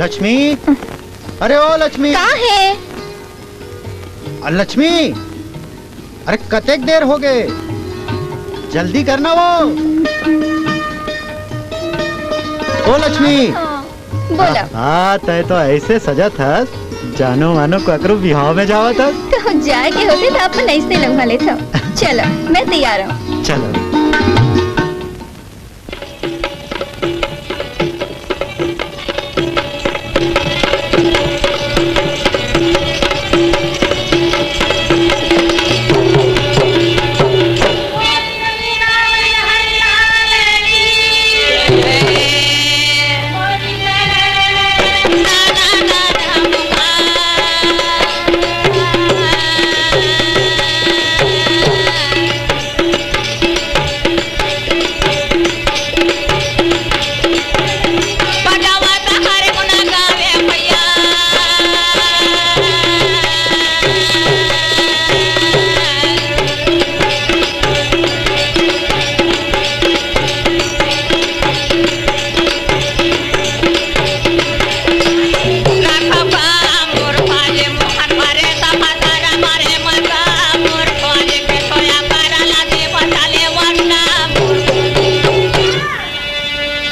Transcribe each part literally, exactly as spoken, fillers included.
लक्ष्मी, अरे ओ लक्ष्मी। का हे? अ, लक्ष्मी, अरे कतेक देर हो गए, जल्दी करना वो। ओ लक्ष्मी। हाँ, बोला। हाँ, तय तो ऐसे सजत हस, जानो मानो ककरो बिहाव में जावत हस। तो जाए के होते तो अपन ऐसे लम्हा लेत हव। चलो, मैं तैयार हूँ। चलो।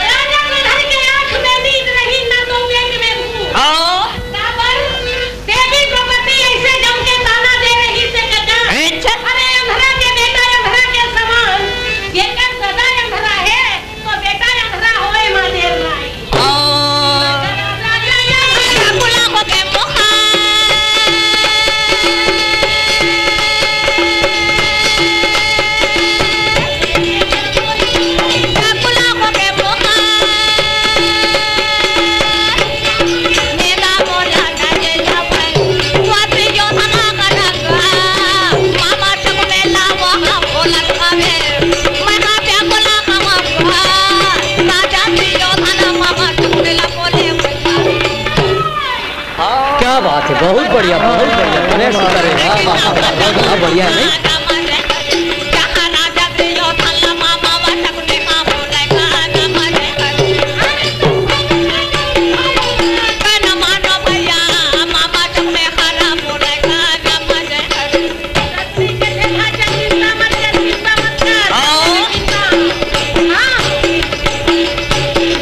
राजा के घर के आंख में नींद नहीं, ना तो पेट में भूख। हाँ। काबर? देवी द्रौपदी ऐसे जम के ताना दे रही से कका। हैं? अरे अंधरा के बेटा अंधरा के समान, जेकर दादा अंधरा हे, तो बेटा अंधरा होए मां देव राय। हाँ। राजा या क्या बात है, बहुत बढ़िया, बहुत बढ़िया, गणेश उत्तम, वाह, वाह, वाह, वाह, बढ़िया है, नहीं?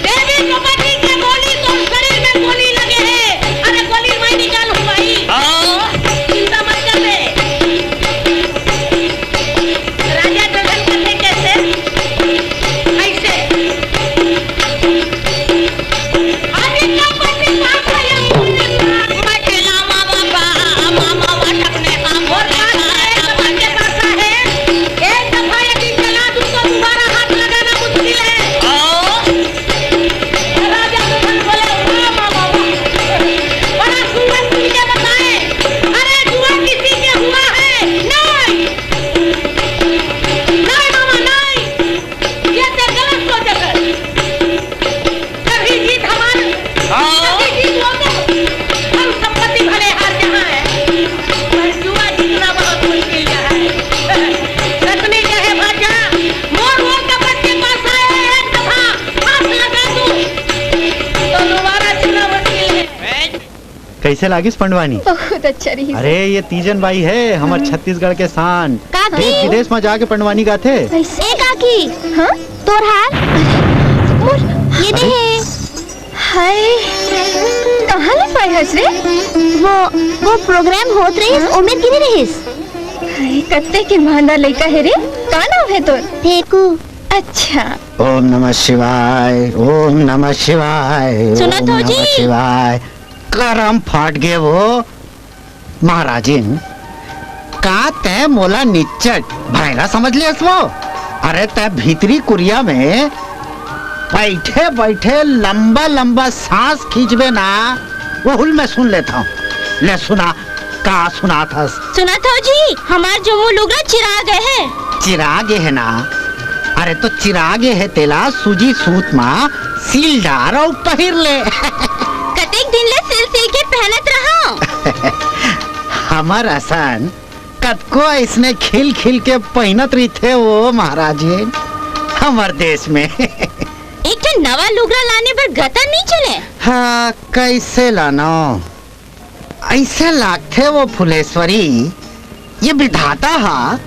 देवी द्रौपदी के गोली तोर शरीर में गोली लगे हे। अरे गोली मैं निकालूं भाई। हाँ। चिंता मत कर बे। राजा जगन करते कैसे? ऐसे। अभी तो पति पास है, ये मैं खेला मामा बा, मामा बा। और बात है, भगवान के पास है। एक दफा यदि चला दूं तो दोबारा हाथ लगाना मुश्किल है। हाँ। राजा सुखन बोले, "वाह, वाह, वाह, वाह। बड़ा सुंदर सुन के बताए। अरे, जुआ किसी के हुआ है?" "नहीं। नहीं, मामा, नहीं। ये तो गलत सोच है।" कभी जीत हमारी, हाँ। कभी जीत वो तो हम संपत्ति भले हार जहाँ है, पर जुआ जीतना बहुत मुश्किल है। सच में कहे भाजा, मोर वो कपट के पास आए एक दफा हाथ लगा दूं, तो दोबारा जीतना मुश्किल है। कैसे लागिस पंडवानी? बहुत अच्छा रहिस। अरे, ये तीजन बाई हे, हमर हाँ। छत्तीसगढ़ के शान। काकी। देश विदेश म जाके पंडवानी गाथे। कैसे? ए काकी, हाँ? तोर हार। अरे, मोर ये दे अरे। हे। हाय, कहाँ ले पाए हस रे? वो, वो प्रोग्राम होत रहिस, हाँ? ओमेर गिरे रहिस। हाय, कत्ते के मांदा लइका हे रे। का नाम हे तोर? फेकू। अच्छा। ओम नमः शिवाय, ओम नमः शिवाय, सुनत ओम हो नमः जी? शिवाय। करम फाट गे वो। महाराजिन, का तैं मोला निच्चट भैंरा समझ लेस वो? अरे तैं भीतरी कुरिया में बइठे बइठे लंबा लंबा सांस खींचबे ना, वहू ल मैं सुन लेथंव। ले सुना, का सुनात हस? सुनत हव जी, हमार जुम्मू लुगरा चिरा गे हे। चिरा गे हे ना? अरे तो चिरा गे हे तेला सूजी सूत मा सील डार अउ पहिर ले। कतेक दिन ले सिल सिल के पहनत रहंव। हमर असन कतको अइसने खिल खिल के पहिनत रहिथे वो महाराजिन हमर देश में। एक ठन नवा लुगरा लाने बर गता नहीं चले। हाँ, कैसे लानो? ऐसे लागथे वो फुलेश्वरी, ये विधाता हा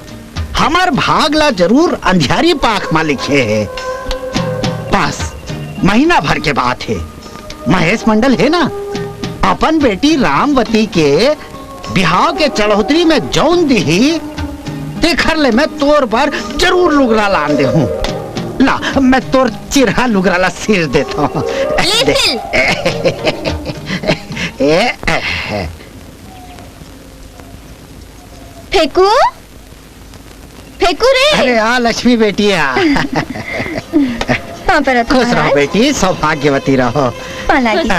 हमर भाग ला जरूर अंधियारी पाख मा लिखे हे। बस महीना भर के बात हे, महेश मंडल हे ना, अपन बेटी रामवती के बिहाव के चढ़ोतरी में जौन दिही, तेखर ले मैं तोर बर जरूर लुगरा लान देहूं। ला, मैं तोर चिरहा लुगरा ला सिल देथंव। ले दे। सिल। ए, ए, फेकू, फेकू रे। अरे आ लक्ष्मी बेटी आ। पाँव परत हंव खुश रहो महाराज। बेटी, सौभाग्यवती रहो। पाँव लागी। आ,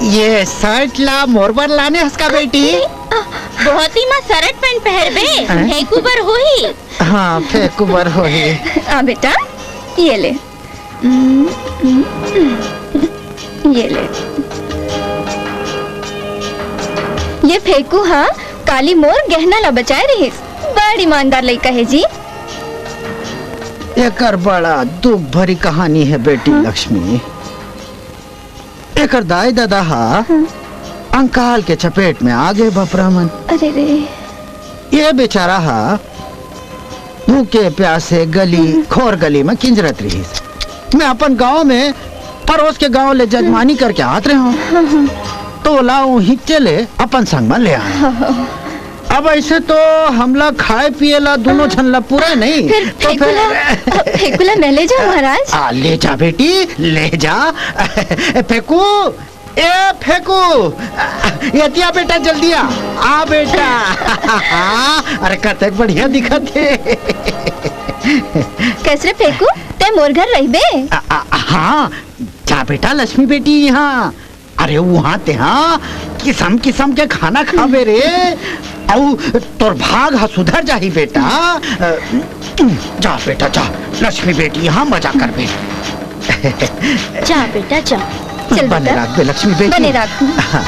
ये शर्ट ला मोर बर लाने हस का बेटी? बहुत ही माँ शर्ट पैंट पहरबे, हैं? फेकू बर होही। हाँ, फेकू बर होही। आ बेटा, ये ले। ये ले। ये फेकू हा काली मोर गहना ला बचाए रहिस। बड़ ईमानदार लइका हे जी। एकर बड़ा दुख भरी कहानी हे बेटी हाँ। लक्ष्मी। एकर दाई ददा हा हाँ। अंकाल के चपेट में आ गे बपरा मन। अरे रे। ये बेचारा हा भूखे प्यासे गली खोर गली में किंजरत रहिस। मैं अपन गांव में परोस के गांव ले जजमानी करके आत रहे हंव। हाँ, हाँ। तो ओला उहिंचे ले अपन संग में ले आए। हाँ, हाँ। अब ऐसे तो हमला खाए पिए ला दोनों झन ला पूरा नहीं। फिर तो फेकू ला, फेकू ला मैं ले जाऊं महाराज? आ, ले जा बेटी, ले जा। फेकू, ए फेकू, एती आ बेटा, जल्दी आ, आ बेटा। अरे कतेक बढ़िया दिखत हे। कइसे रे फेकू, तैं मोर घर रहिबे? आ, आ, हाँ, जा बेटा लक्ष्मी बेटी इहाँ। अरे उहाँ तेहा किसम किसम के खाना खाबे रे, अउ तोर भाग ह सुधर जाही बेटा। अ, जा बेटा जा, लक्ष्मी बेटी इहाँ मजा करबे। जा बेटा जा। चल बने बेटा। राखबे लक्ष्मी बेटी। बने राखहूँ। हाँ।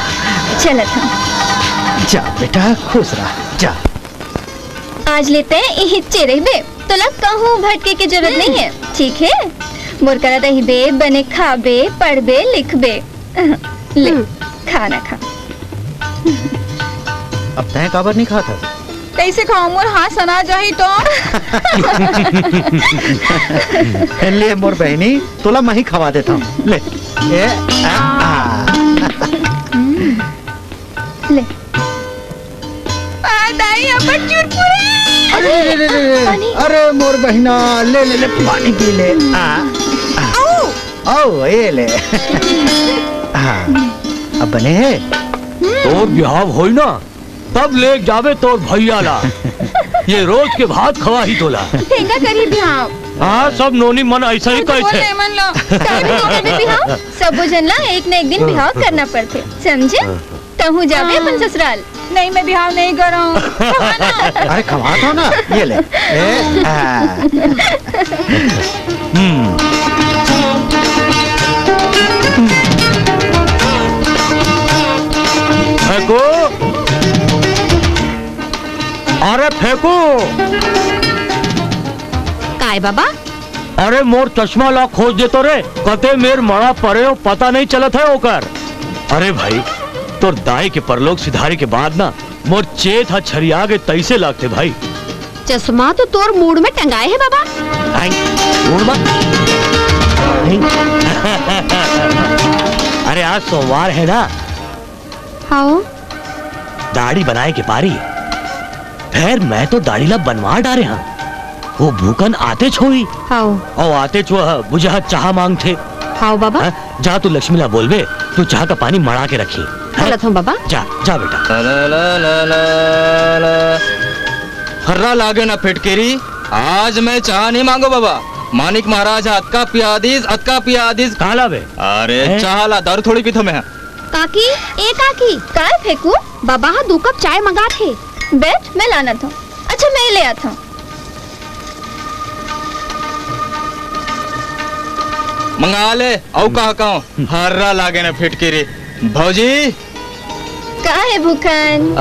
चलत हँव। जा बेटा खुश रह, जा। आज ले तैं इहिच्चे रहिबे। तोला कहूँ भटके के जरूरत हम्म। नहीं है, ठीक है? मोर करा रहिबे, बने खाबे, पढ़बे, लिखबे। ले, हम्म। खाना खा। अब तैं काबर नहीं खात हस? कइसे खाऊं? मोर हाथ सना जाही तो। ले मोर बहिनी, तोला मही खवा देता हूँ। ले। ए, आ, आ। हम्म। ले। आ, दाई, अपन चुरपुरे। अरे, रे, रे, रे, रे। पानी। अरे, मोर बहिना, ले, ले, ले, पानी पी ले। आ, आ। आओ। आओ, ये ले। हाँ, अब बने हे? तोर बिहाव होई ना, तब ले जाबे तोर भैया ला। ये रोज के भात खवाही तोला। ठेंगा करही बिहाव। हाँ, सब नोनी मन ऐसा ही तुमको कहते। बोल ले मन लो। का बिहाव करबे बिहाव? सबो झन ला एक न एक दिन बिहाव करना पड़थे, समझे? कहूँ जाबे हाँ। अपन ससुराल? नहीं, मैं बिहाव नहीं करहूँ। अरे खवात हँव ना, ये ले। ए, आ। हम्म। फेकू, अरे फेकू। काय बाबा? अरे मोर चश्मा ला खोज दे तो रे, कते मेर मड़ा परे हो, पता नहीं चलत है ओकर। अरे भाई, तोर दाई के परलोक सिधारे के बाद ना मोर चेत ह छरिया गे तइसे लागथे भाई। चश्मा तो तोर मूड़ में टंगाए हे बाबा। आई, मूड़ में? आई। अरे आज सोमवार है ना, हव। दाढ़ी बनाए के पारी। फेर मैं तो दाढ़ी ला बनवा डारे हँव। वो भूकन आतेच होही। हव। अउ आतेच वो बुझा चाह मांगथे। हव बाबा। हाँ, जा तू लक्ष्मी ला बोलबे, तू चाह का पानी मड़ा के रखही। हाँ? चलत हँव बाबा। जा, जा बेटा। ला, ला, ला, ला, ला, ला। हर्रा लागे ना फिटकिरी, आज मैं चाह नहीं मांगो बाबा। मानिक महाराज ह अतका पिया दिस, अतका पिया दिस। कहाँ लाबे? अरे हैं? चाह ला, दारू थोड़ी पीथो मैं। काकी, ए काकी, काय फेकू? बाबा ह दू कप चाय मंगात हे। बैठ, मैं लानत हँव। अच्छा, मैं ले आत हँव। मंगा ले, अउ का कहूँ, हर्रा लागे ना फिटकिरी। भौजी। का हे भूखन? आ,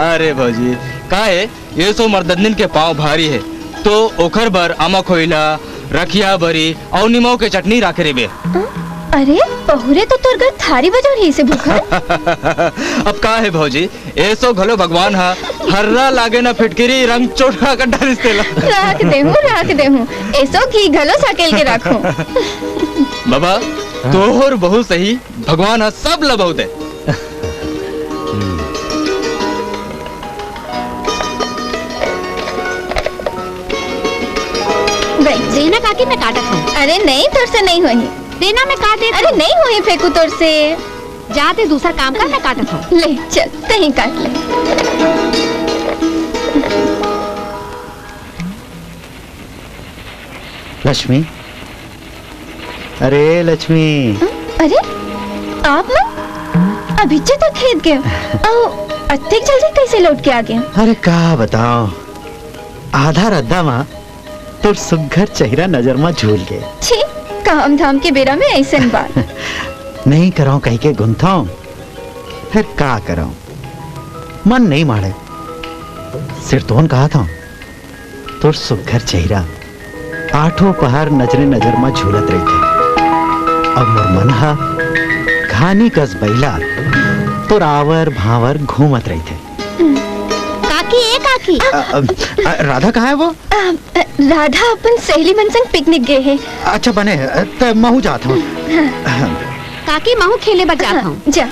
अरे भौजी, का हे? ये सो मर्दनिन के पाँव भारी हे, तो ओखर बर आमा खोइला, रखिया बरी अउ निमव के चटनी राखे रेबे। अरे, पहुरे तो तोर घर थारी बजोर ही से भूखा। अब का हे भौजी, एसो घलो भगवान हा हर्रा लागे ना फिटकिरी रंग चोरहा कर डारिस तेला। राख देहूं, राख देहूं। एसो घी घलो साकेल के राखूं। बाबा, तोहर बहुत सही, भगवान हा सब ला बहुत हे। देना काकी, मैं काटत हूँ। अरे नहीं, तोर से नहीं होही। देना, मैं काट देत अरे हूँ। नहीं होही फेंकू तोर से। जा ते दूसर काम कर, मैं काटत हूँ। ले चल, तहीं काट ले। लक्ष्मी, अरे लक्ष्मी। अरे, आप मन अभिच्चे तक खेत गेव अउ अतेक जल्दी कइसे लौट के आ गेव? अरे का बताओं, आधा रद्दा मा तोर सुग्घर चेहरा नजर मा झूल गे। छी, काम धाम के बेरा में अइसन बात। नहीं करौं कहिके गुंथौं, फेर का करौं, मन नहीं माड़े। सिरतोन कहत हौं, तोर सुग्घर चेहरा आठों पहर नजरे नजर मा झूलत रहिथे। अब मोर मन हा घानी कस बइला तोर आवर भांवर घूमत रहिथे। काकी, ए काकी। अ, अ, अ, राधा कहाँ हे वो? अ, अ, राधा अपन सहेली मन संग पिकनिक गे हे। अच्छा बने, अ, त महूं जात हौं। हाँ। काकी, महूं खेले बर जात हौं। जा।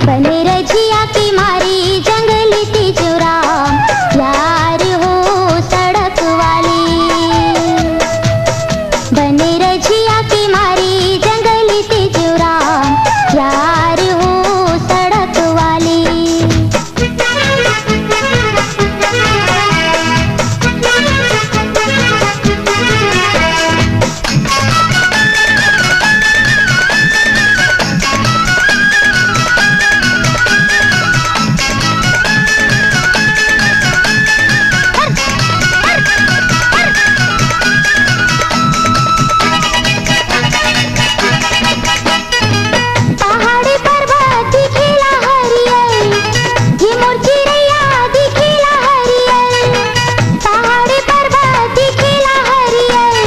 बने रजिया के मारी जंगली तिजोरा, यार हो सड़क वाली। बने रजिया के मारी जंगली तिजोरा, यार हो सड़क वाली। पहाड़ी पर्वत दिखेला हरियर, ये मोर चिरैया दिखेला हरियर। पहाड़ी पर्वत दिखेला हरियर,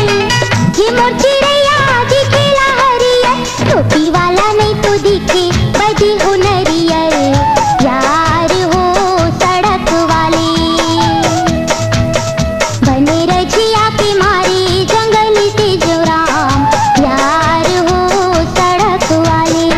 ये मोर चिरैया दिखेला हरियर। टोपी वाला नहीं तो दिखे बदी हो नरियर, यार हो सड़क वाली। बने रजिया के मारी जंगली तिजोरा, यार हो सड़क वाली।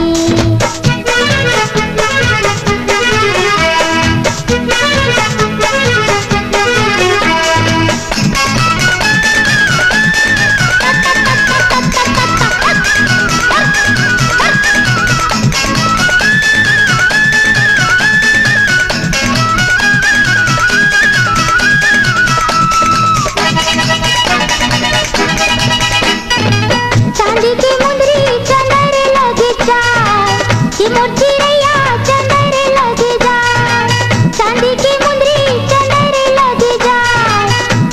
चांदी के मुंदरी चंदर लग जाए, कि मोर चिरैया चंदर लग जाए। चांदी के मुंदरी चंदर लग जाए,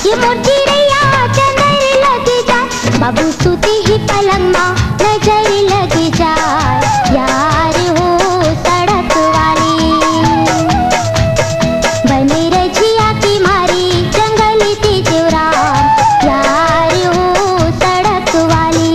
कि मोर चिरैया चंदर लग जाए। बाबू सूते ही पलंग मा नजर लग जाए, यार हो सड़क वाली। बने रजिया की मारी जंगली तिजोरा, यार हो सड़क वाली।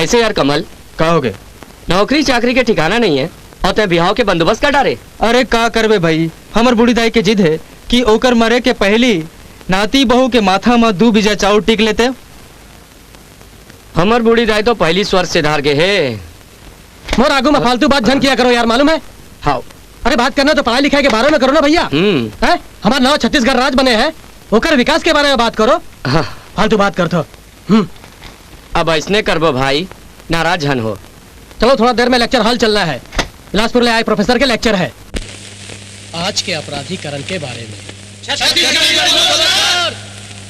ऐसे यार कमल, का हो गए? नौकरी चाकरी के ठिकाना नहीं है और तैं बिहाव के बंदोबस्त कर डारे। अरे का करबे भाई, हमर बूढ़ी दाई के जिद है कि ओकर मरे के पहली नाती बहू के माथा म दू बीजा चाउर टिक लेते। हमर बूढ़ी दाई तो पहली स्वर्ग सिधार गे हे। मोर आगू में फालतू बात झन किया करो यार, मालूम है? हाँ। अरे बात करना तो पढ़ाई लिखाई के बारे में करो ना भैया। हम्म। हैं? हमार नवा छत्तीसगढ़ राज बने है, ओकर विकास के बारे में बात करो। हाँ। फालतू बात करथो। हम्म। अब ऐसने करबो भाई, नाराज झन हो। चलो, थोड़ा देर में lecture hall चलना है, बिलासपुर ले आए professor के lecture है। आज के आपराधिकरण के बारे में।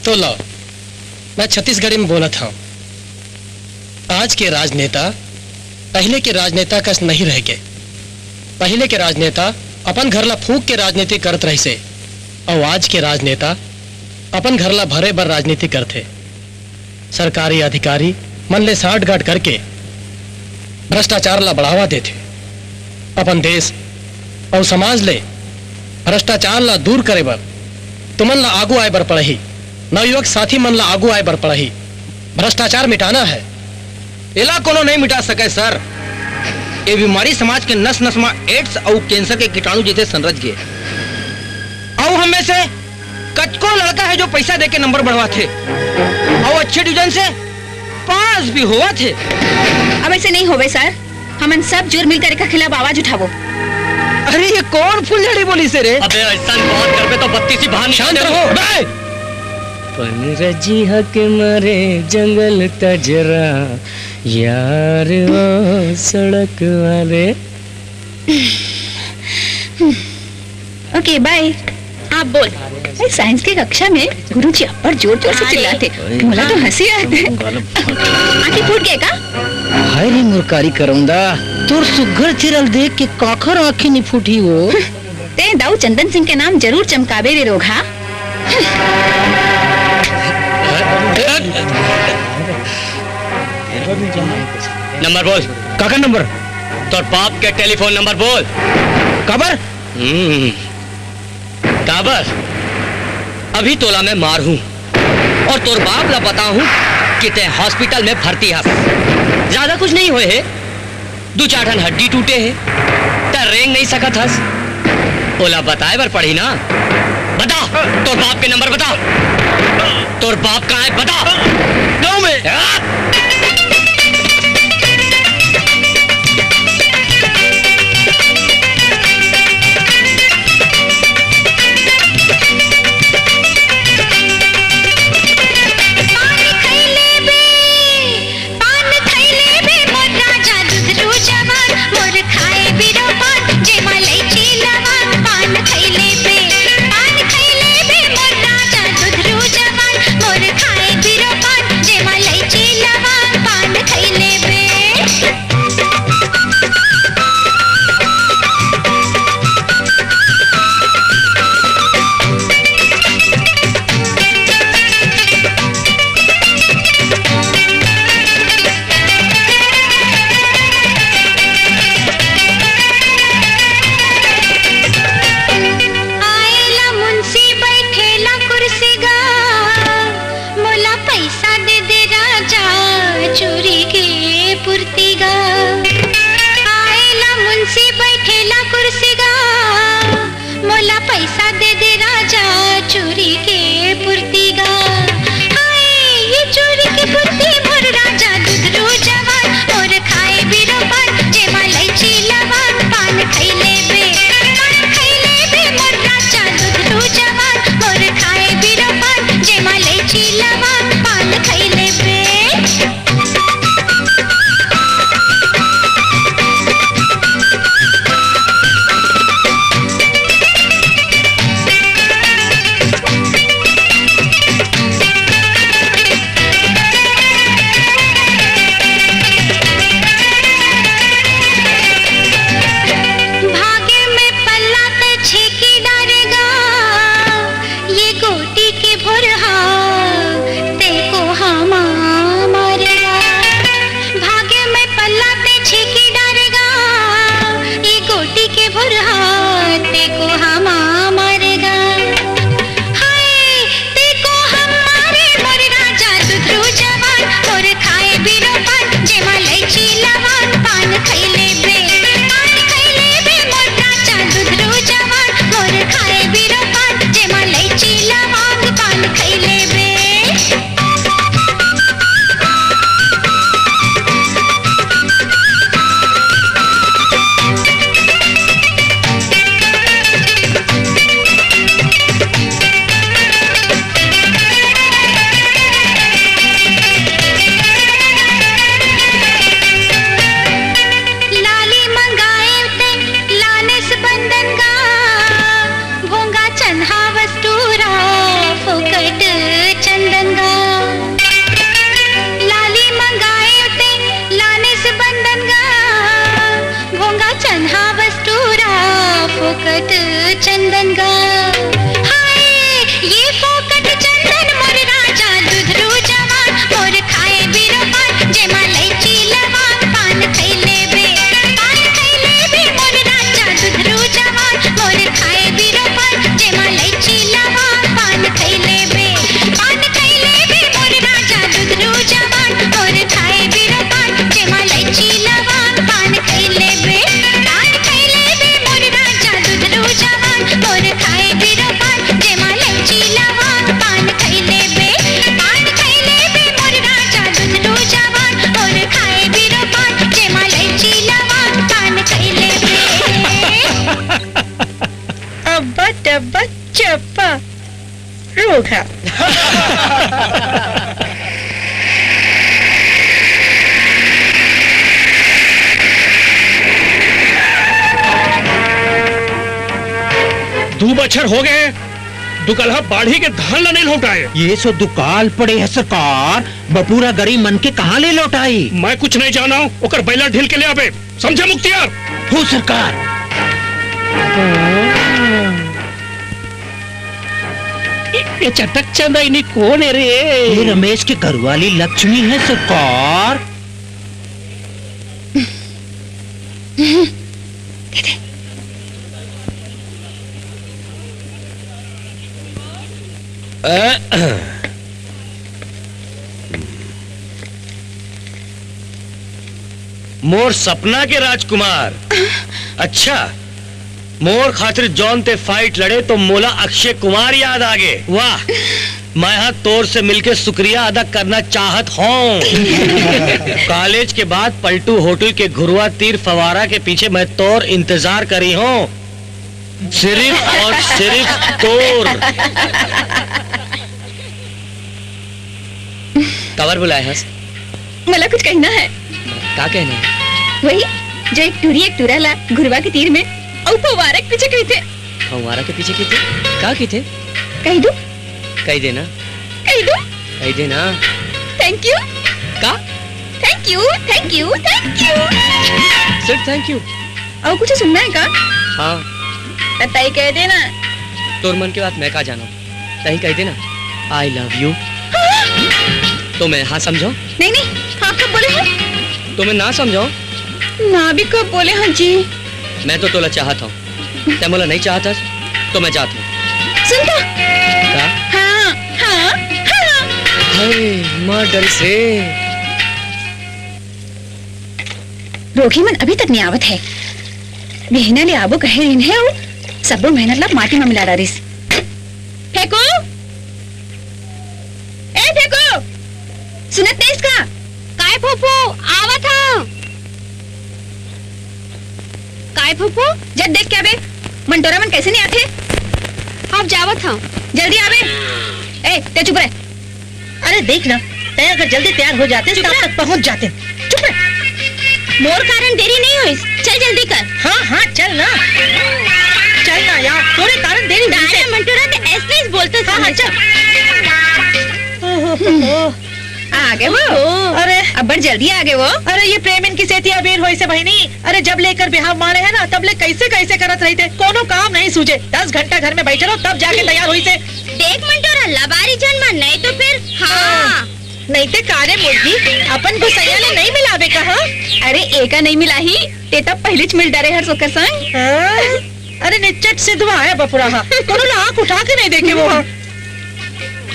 तो लो, मैं छत्तीसगढ़ी में बोलत हूँ। आज के राजनेता पहले के राजनेता कस नहीं रह गए। पहले के राजनेता अपन घर ला फूंक के राजनीति करत रहिसे, अउ आज के राजनेता अपन घर ला भरे बर राजनीति करथे। सरकारी अधिकारी मन ले सांठगांठ करके भ्रष्टाचार ला बढ़ावा देथे। अपन देश अउ समाज ले भ्रष्टाचार ला दूर करे बर तुमन ला आगू आए बर पड़ही। नवयुवक साथी मन ला आगू आए बर पड़ही। भ्रष्टाचार मिटाना है। एला कोनो नहीं मिटा सके सर। ये बीमारी समाज के नस नस मा AIDS अउ cancer के कीटाणु जैसे संरच गए। अउ हम में से कतको लड़का है जो पैसा देके नंबर बढ़वाथे अउ अच्छे डिवीजन से पास भी होवत हे। अब ऐसे नहीं होवे सर, हमन सब जुर मिलकर एकर खिलाफ आवाज उठाबो। अरे ये कौन फुलझड़ी बोलिस हे रे? अबे ऐसन बात करबे तो बत्तीसी बाहर निकल शांत जाबो। रहो। बे! पनरजिहा के मारे जंगल तजरा, यार ओ सड़क वाले। OK, bye। आप बोल। अरे, science के कक्षा में गुरुजी अब्बड़ जोर जोर से चिल्लाथे। मोला तो हंसी आथे। आंखी फूट गे का? हाय रे मुरकारी करौंदा, तोर सुग्घर चेहरा ल देख के काखर आंखी नी फूटही वो। तें दाऊ चंदन सिंह के नाम जरूर चमकाबे रे रोगहा। नंबर बोल। काकर नंबर? तोर बाप के टेलीफोन नंबर बोल। काबर? हम्म, काबर? अभी तोला मैं मारहूं और तोर बाप ला बताहूं कि तें हॉस्पिटल में भर्ती हस। ज्यादा कुछ नहीं होए हे, दू चार ठन हड्डी टूटे हे, त रेंग नहीं सकत हस। ओला बताए बर पड़ही ना। बता, तोर बाप के नंबर बता। तोर बाप कहाँ है, बता। गाँव में। आ! पान खैले बे, पान खैले बे मोर राजा दुधरू जवान, मोर खाए बिरो पान जेमा लैची लवांग। पान खैले बे, पान खैले बे मोर राजा दुधरू जवान, मोर खाए बिरो पान जेमा लैची लवांग। पान खैले बे। आएला मुंशी बैठेला कुर्सी गा, मोला पैसा दे दे राजा, चूरी के पुर्ती गा। आएला मुंशी बैठेला कुर्सी गा, मोला पैसा दे दे राजा, चूरी के पुर्ती गा। हाय, ये चूरी के पुर्ती मोर राजा, दुधरू जवान, मोर खाए बिरो पान, जेमा लैची लवांग। पान खैले बे, पान खैले बे मोर राजा, दुधरू जवान, मोर खाए बिरो पान, जेमा लैची लवांग। पान खैले बे। डब्बा चप्पा रोगहा। दू बछर हो गए, दुकलहा बाढ़ी के धान ला नहीं लौटाए। ये सो दुकाल पड़े है सरकार, बपुरा गरीब मन के कहाँ ले लौटाई? मैं कुछ नहीं जाना हूँ, ओकर बैला ढील के ले आबे, समझे मुख्तियार? हो सरकार। ये चटक चंदैनी कौन है रे? ये रमेश के घरवाली लक्ष्मी है सरकार। मोर सपना के राजकुमार। अच्छा, मोर खातिर जौन ते फाइट लड़े तो मोला अक्षय कुमार याद आगे। वाह, मैं हा तोर से मिलके शुक्रिया अदा करना चाहत हूँ। कॉलेज के बाद पलटू होटल के घुरुआ तीर फवारा के पीछे मैं तोर इंतजार करी हूँ, सिर्फ और सिर्फ तोर। काबर बुलाए हस? मला कुछ कहना है। का कहना है? वही, जो एक टूरी एक टूरा ला घुरवा के तीर में अउ फव्वारा के पीछे कहिथे। फव्वारा के पीछे कहिथे? का कहिथे? कहि दू। कहि देना। कहि दू। कहि देना। Thank you। का? Thank you, thank you, thank you। सिर्फ thank you। अउ कुछ सुनना है का? हाँ। त तई कहि देना। तोर मन के बात मैं का जानव? तही कहि देना, I love you। हाँ? तो मैं हाँ समझव? नहीं, नहीं, हाँ कब बोले हँव? तो मैं ना समझव? ना भी कब बोले हँव जी? मैं तो तोला चाहत हँव, तैं मोला नहीं चाहत हस, तो मैं जात हँव। सुन तो। का? हाँ, हाँ, हाँ। अरे, मर डरिस रे। रोगी मन अभी तक नहीं आवत हे। बिहना ले आबो कहे रिहिन हे अउ सब्बो मेहनत ला माटी म मिला डारिस। फेंकू, ए फेंकू, सुनत नइस का? काय फूफू, आवत हँव। काय फूफू? जब देख के आबे, मंटोरा मन कैसे नहीं आथे? अब जावत हँव। जल्दी आबे। ए, ते चुप रह। अरे देख ना, तैं अगर जल्दी तैयार हो जाते, चुप तब रह। तक पहुंच जाते। चुप रह। मोर कारण देरी नहीं होइस, चल जल्दी कर। हाँ, हाँ, चल ना। चल ना यार, तोरे कारण देरी हुई तारे से। मंटूरा ते ऐसने ही बोलते हाँ, हाँ, चल। ओहो, हो, हो। आ गए वो। ओहो। अरे। अब्बड़ जल्दी आ गए वो। अरे ये प्रेमिन के सेती अबेर होइस हे बहिनी। अरे जब ले एकर बिहाव माड़े हे ना, तब ले कैसे कैसे करत रहिथे, कोनो काम नहीं सूझे। दस घंटा घर में बैठे रहो, तब जाके तैयार होइस हे। देख मंटोरा, लबारी झन मन, नहीं तो फिर, हाँ। हाँ। नहीं ते का रे मुर्गी, अपन गोसैया ले नहीं मिलाबे कहाँ? अरे एका नहीं मिलाही, ते तब पहिलीच मिल डरे हर ओकर संग। हाँ? अरे निच्चट सिधवा हे बपुरा हा, कोनो ला आँख उठा के नहीं देखे वो हा।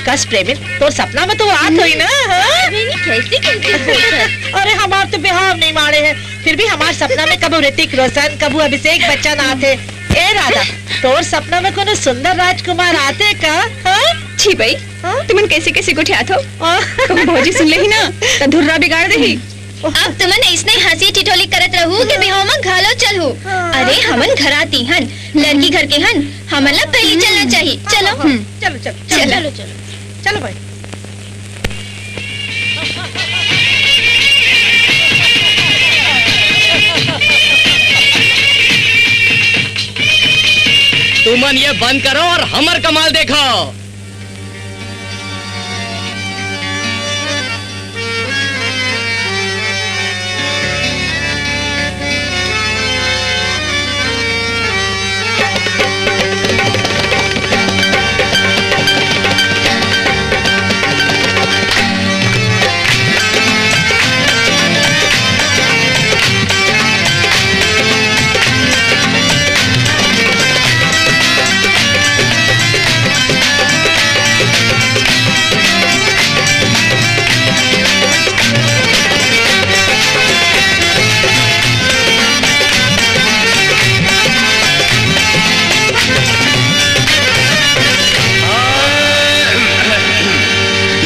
कस प्रेमिन, तोर सपना में तो वो आत होही ना, हाँ? अरे नहीं, कैसे, कैसे बोलत हे? अरे हमार तो बिहाव नहीं माड़े हे, फिर भी हमार सपना में कभू ऋतिक रोशन, कभू अभिषेक बच्चन आथे। ए राधा, तोर सपना में कोनो सुंदर राजकुमार आथे का? हाँ? छी बई, हाँ? तुमन कैसे कैसे गोठियात हो? हाँ। कहूँ भौजी सुन लेही ना, त धुर्रा बिगाड़ देही। अब तुमन अइसने हँसी ठिठोली करत रहू के बिहाव म घलो चलहू। हाँ। अरे हमन घराती हन, लड़की घर के हन, हमन ला पहली चलना चाहिए। चलो। हाँ, हम्म। चलो, चलो, चलो, चलो। चलो, चलो, चलो। चलो भाई। तुमन ये बंद करो और हमर कमाल देखो।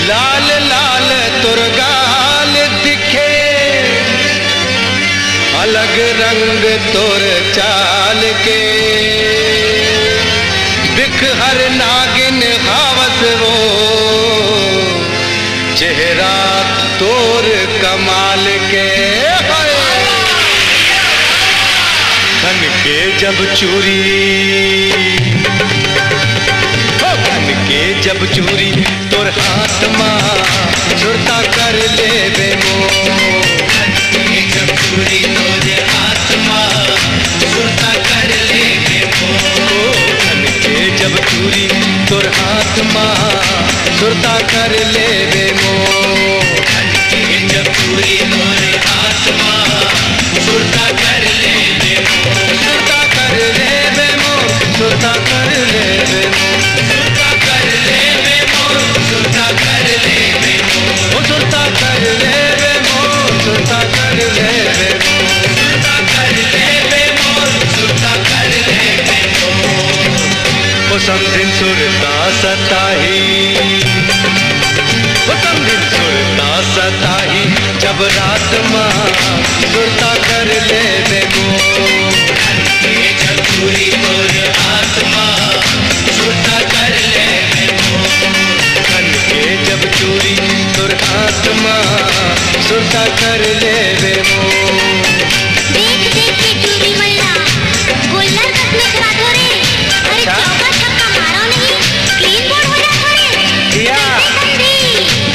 लाल लाल तोर गाल दिखे, अलग रंग तोर चाल के। बिख हर नागिन खावस वो, चेहरा तोर कमाल के। हाय। खन के जब चूरी, हो खन के जब चूरी तोर हाथ मा, सुरता कर लेबे मोर। खन के जब चूरी तोर हाथ मा, सुरता कर लेबे मोर। ओ, खन के जब चूरी तोर हाथ मा, सुरता कर लेबे मोर। खन के जब चूरी तोर हाथ मा, सुरता कर लेबे मोर। सुरता कर लेबे मोर, सुरता कर लेबे मोर। सुरता कर लेबे मोर, सुरता कर लेबे मोर। ओ सुरता कर लेबे मोर, सुरता कर लेबे मोर। सुरता कर लेबे मोर, सुरता कर लेबे मोर। ओ समधिन सुरता सताही, ओ समधिन सुरता सताही, जब रात मा सुरता कर लेबे मोर। खन के जब चूरी तोर हाथ मा, सुरता कर लेबे मोर। खन के जब चूरी तोर हाथ मा, सुरता कर लेबे मोर। देख देख के चूरी मन ला गोल्लर कस निकरात हो रे। अरे अच्छा। चौका छक्का मारो नहीं, क्लीन बोर्ड हो जात हो रे। जिया। कैसे समधी?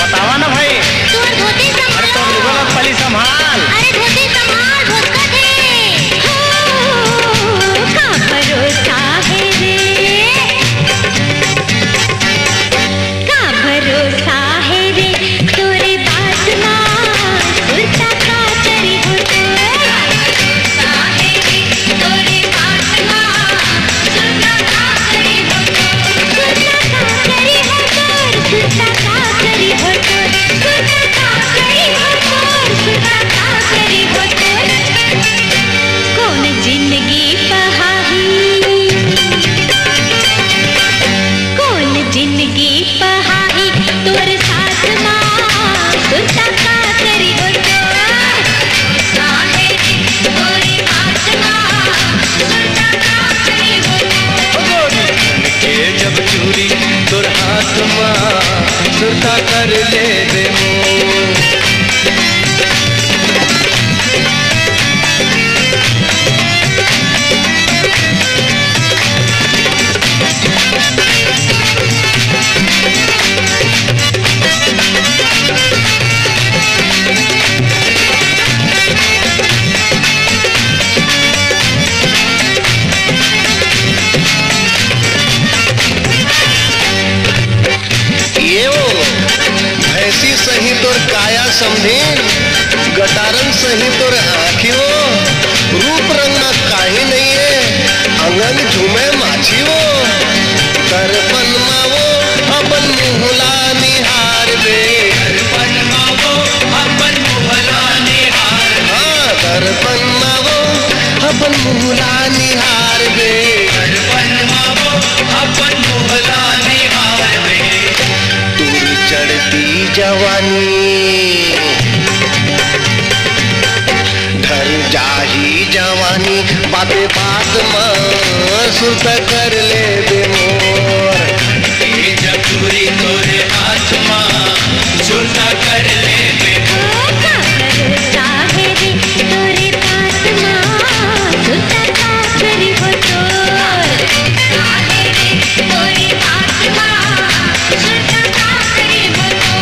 बतावा ना भाई। तोर धोती अरे संभाल। तोर लुगा ला पहली संभाल। अरे धोती संभाल, भोसकत हे। हो, का भरोसा हे रे? का भरोसा हे रे तोरे बात मा, सुरता का करी हो तो। का भरोसा हे रे तोरे बात मा, सुरता का करी हो तो। सुरता का करी हो तो, सुरता का करी हो तो। सुरता का करी हो तो, सुरता का करी हो तो। कौन जिंदगी पहाही, कौन जिंदगी पहाही तोर साथ मा, सुरता का करी हो तो। साहे रे तोरे हाथ मा, सुरता का करी हो तो। ओ गोरी खन के जब चूरी तोर हाथ मा, सुरता कर लेबे मोर। ये वो भैंसी सही तोर काया समधिन, गटारन सही तोर आँखी वो, रूप रंग मा काही नइये, अंगन झूमे माछी वो। दर्पण मा वो अपन मुँह ला निहारबे। दर्पण मा वो अपन मुँह ला निहार। हाँ, दर्पण मा वो अपन मुँह ला निहारबे। दर्पण मा वो अपन मुँह ला निहारबे। तोर चढ़ती जवानी, ढर जाही जवानी, बाते बात मा सुरता कर लेबे मोर। ए जब चूरी तोरे हाथ मा, सुरता कर लेबे मोर। ओ का भरोसा हे रे तोरे बात मा, सुरता का करी हो तो। का भरोसा हे रे तोरे बात मा, सुरता का करी हो तो।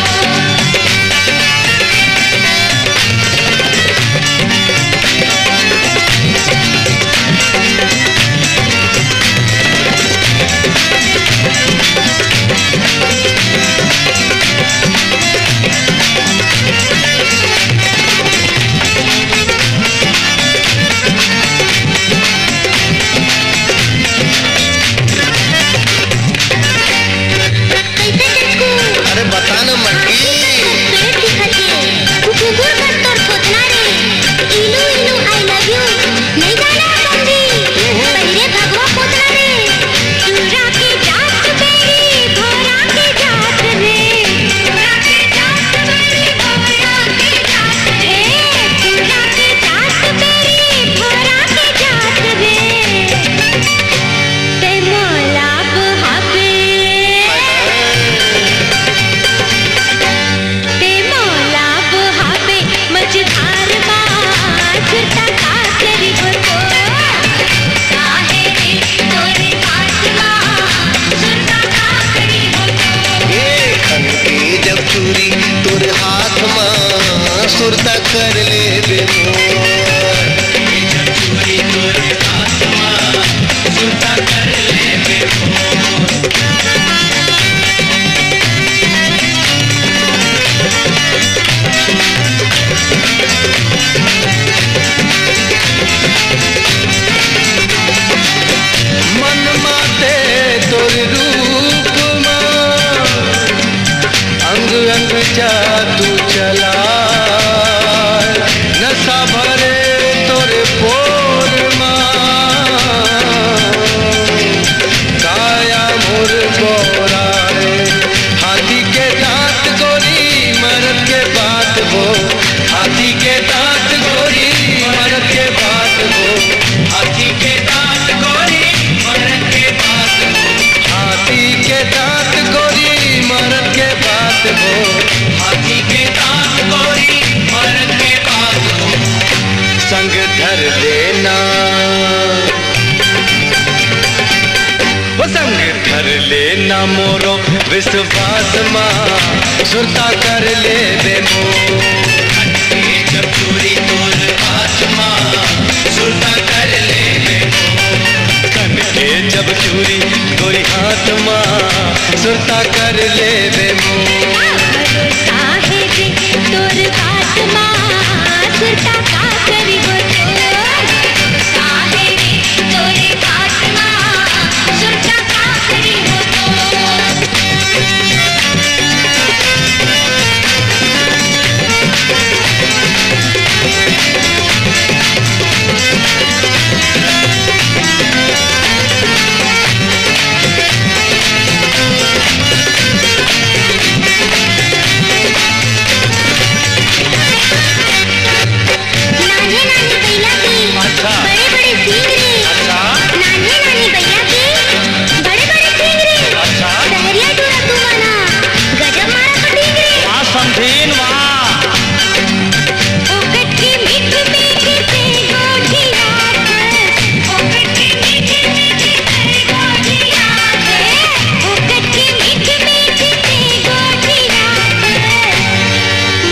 कर लेबे मोर। ये जब चूरी तोर हाथ मा, सुरता कर लेबे मोर। मन माते तोर रूप मा, अंग अंग जादू चला, नशा भरे तोर पोर मा, काया मोर बोराए। हाथी के दांत गोरी मरद के बात हो, हाथी के दांत गोरी मरद के बात हो, हाथी के दांत गोरी मरद के बात हो, हाथी के दांत गोरी मरद के बात हो, हाथी के दांत गोरी मरद के बात हो। संग धर लेना, वो संग धर लेना मोरो विश्वास मा, सुरता कर लेबे मोर। जब चूरी तोर हाथ मा, सुरता कर लेबे मोर। कन के जब चूरी तोरी हाथ मा, सुरता कर लेबे मोर। का भरोसा हे रे तोर बात मा, सुरता का करिबो तोर। का हे रे तोर बात मा, सुरता का करिबो तोर। नान्हे नान्हे बइला के अच्छा। बड़े बड़े सींग रे। अच्छा। नान्हे नान्हे बइला के बड़े बड़े सींग रे। अच्छा। सहरिया टूरा तुमन ह गजब मारा कटिंग रे। वाह समधीन वाह। ओ कच्ची मीठ मीठ से गोठियात, ओ कच्ची मीठ मीठ से गोठियात, ओ कच्ची मीठ मीठ से गोठियात।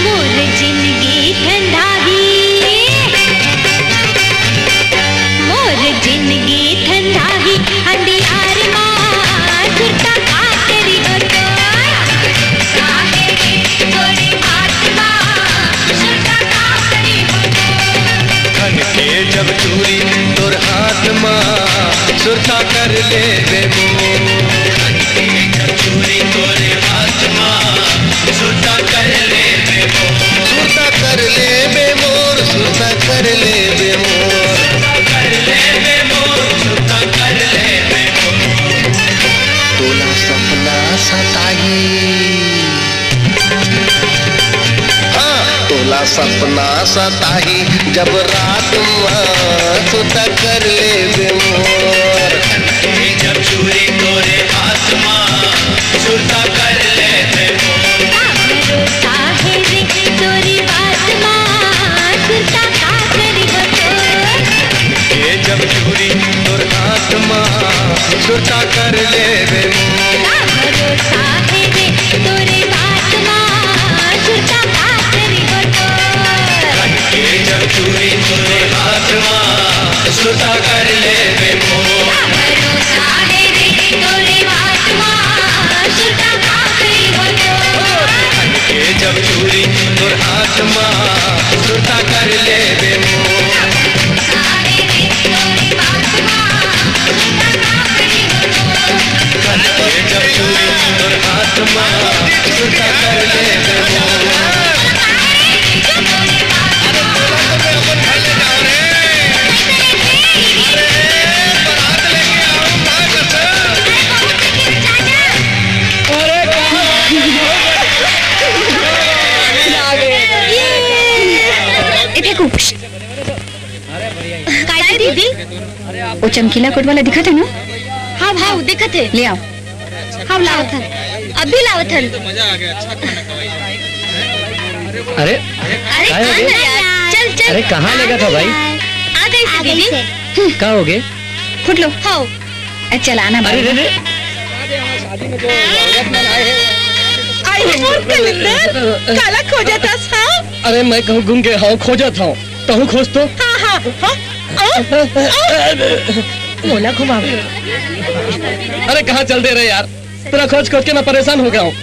मोर जिनगी ठंडाही, मोर जिनगी ठंडाही, अंधियार मा सुरता का करिबो तोर। काहे रे तोरे बात मा, सुरता का करिबो तोर। खन के जब चूरी तोर हाथ मा, सुरता कर लेबे मोर। खन के जब चूरी तोरे हाथ मा, सुरता कर लेबे मोर। सुरता कर लेबे मोर, सुरता कर लेबे मोर। सुरता कर लेबे मोर, सुरता कर लेबे मोर। तोला सपना सताही, हाँ, तोला सपना सताही, जब रात मा सुरता कर लेबे मोर। जब चूरी तोरे हाथ मा, सुरता कर लेबे मोर। का भरोसा हे रे तोरी बात मा, सुरता का करिबो तोर। के जब चूरी तोर हाथ मा, सुरता कर लेबे मोर। का भरोसा हे रे तोरे बात मा, सुरता का करिबो तोर। के जब चूरी तोरे हाथ मा, सुरता कर लेबे मोर। का भरोसा हे रे तोरे बात मा, सुरता का करिबो तोर। के जब चूरी तोर हाथ मा, सुरता कर लेबे मोर। का भरोसा हे रे तोरे बात मा, सुरता का करिबो तोर। खन के जब चूरी तोर हाथ मा, सुरता कर लेबे मोर। ए फेंकू। काय दीदी? वो चमकीला कोट वाला दिखत हे ना? हाँ, हाँ, दिखत हे। ले आओ। हाँ, लावत हन। अभी लावत हन। अरे, अरे, काय हो गे? चल, चल। अरे, कहाँ लेगत हव भाई? आ गइस दीदी। का हो गे? फुट लो। हाँ। ए, चल आना अरे भाई। रे रे। अरे मोर कलिंदर, काला खोजत हस, हाँ? अरे मैं कहूँ गुम गे हँव, खोजत हँव, तहूँ खोज तो। हाँ, हाँ, हाँ। आओ, आओ। मोला घुमाओ। अरे कहाँ चल दे रहे यार, तेरा खोज खोज के मैं परेशान हो गया हूँ।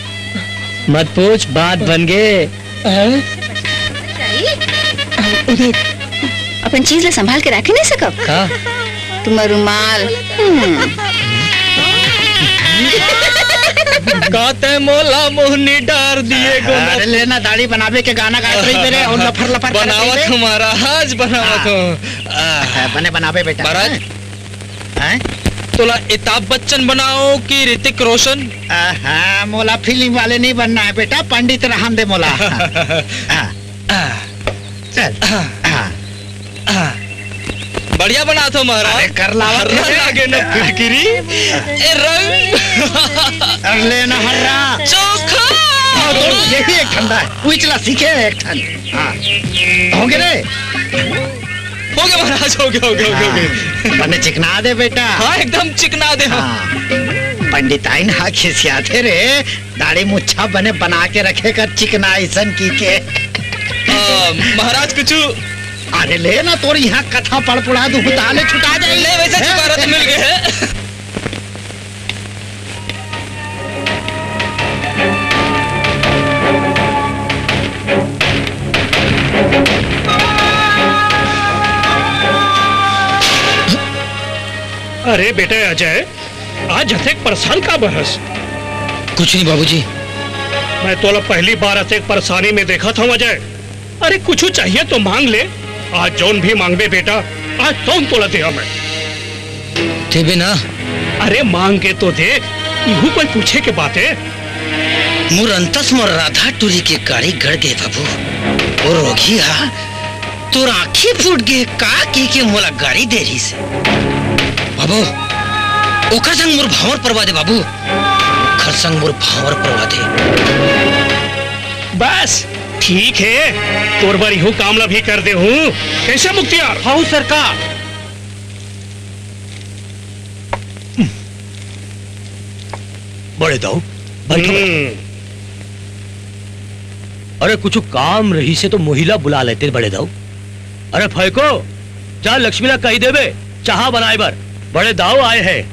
मत पूछ, बात बन गे। हैं? ओ देख। अपन चीज ला संभाल के राखे नहीं सकब? का? तुम्हार रुमाल। हम्म। का तैं मोला मोहनी डार दिए गो? अरे लेना, दाढ़ी बनावे के गाना गात रही मेरे और लफर लफर करत रही बनावत बे। हूँ महाराज, बनावत हाँ। हूँ। आह। बने बनावे बेटा। महाराज। हैं? तोला अमिताभ बच्चन बनाओ कि ऋतिक रोशन? आहा, मोला फिल्म वाले नहीं बनना है बेटा, पंडित रहन दे मोला। हाँ। चल। हाँ। हाँ। बढ़िया बनात हो महाराज। अरे कर लावा हर्रा तेरे। लागे न फिटकिरी। ए रंग। अरे ले ना हर्रा। चोखा। हाँ, तो यही एक ठंडा है। उइचला सीखे एक ठन। हाँ। होंगे रे। हो गया महाराज, हो गया, हो गया, हो गया, हो गया। हाँ। बने चिकना दे बेटा। हाँ, एकदम चिकना दे, हाँ। हाँ। पंडिताइन हा खिसियाथे रे, दाढ़ी मुच्छा बने बना के रखे कर चिकना अइसन की के। आ, महाराज कुछ। अरे ले ना, तोर यहाँ कथा पढ़ पढ़ा दू, ताले छुटा जाए। ले वैसे हैं? छुटकारा तो मिल गया है। अरे बेटा अजय, आज अतेक परेशान का बरस? कुछ नहीं बाबूजी। मैं तोला पहली बार अतेक परेशानी में देखा था अजय। अरे कुछ चाहिए तो मांग ले, आज जौन भी मांगबे बेटा, आज तौन तोला देहा मैं। देबे ना? अरे मांग के तो देख, इहू कोई पूछे के बात है? मोर अंतस मोर राधा टूरी के गाड़ी गड़ गे बाबू। वो रोगी हा तोर आँखी फूट गे का कहिके मोला गाड़ी दे रहिस हे। बाबू, ओकर संग मोर भांवर परवा दे बाबू, ओकर संग मोर भांवर परवा दे। बस ठीक हे, तोर बर इहू काम ला भी कर दे हूँ। कैसे मुख्तियार? हूँ सरकार। बड़े दाऊ, बैठो, बैठो। हम्म। अरे कुछ काम रहिसे तो मोहिला बुला लेते बड़े दाऊ। अरे फैको, जा लक्ष्मी ला कही देबे चाहा बनाए बर, बड़े दाऊ आए हे।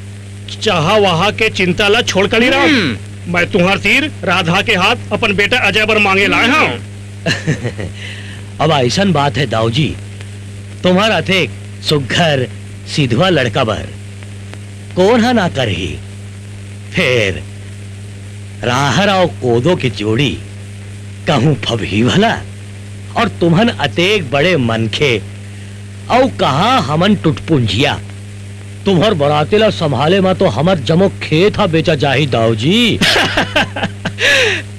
चाहा वहा के चिंता ला छोड़ कलीराम। हम्म। मैं तुम्हार तीर राधा के हाथ अपन बेटा अजय बर मांगे लाए हूँ। अब अइसन बात हे दाऊ जी, तुम्हार अतेक सुघर सिधवा लड़का बर कोन हा ना करही? फेर राहर अउ कोदो के जोड़ी कहूँ फबही भला? अउ तुमन अतेक बड़े मनखे अउ कहाँ हमन टुटपुंजिया? तुम्हर बराते ला संभाले मा तो हमर जमो खेत हा बेचा जाही दाऊ जी।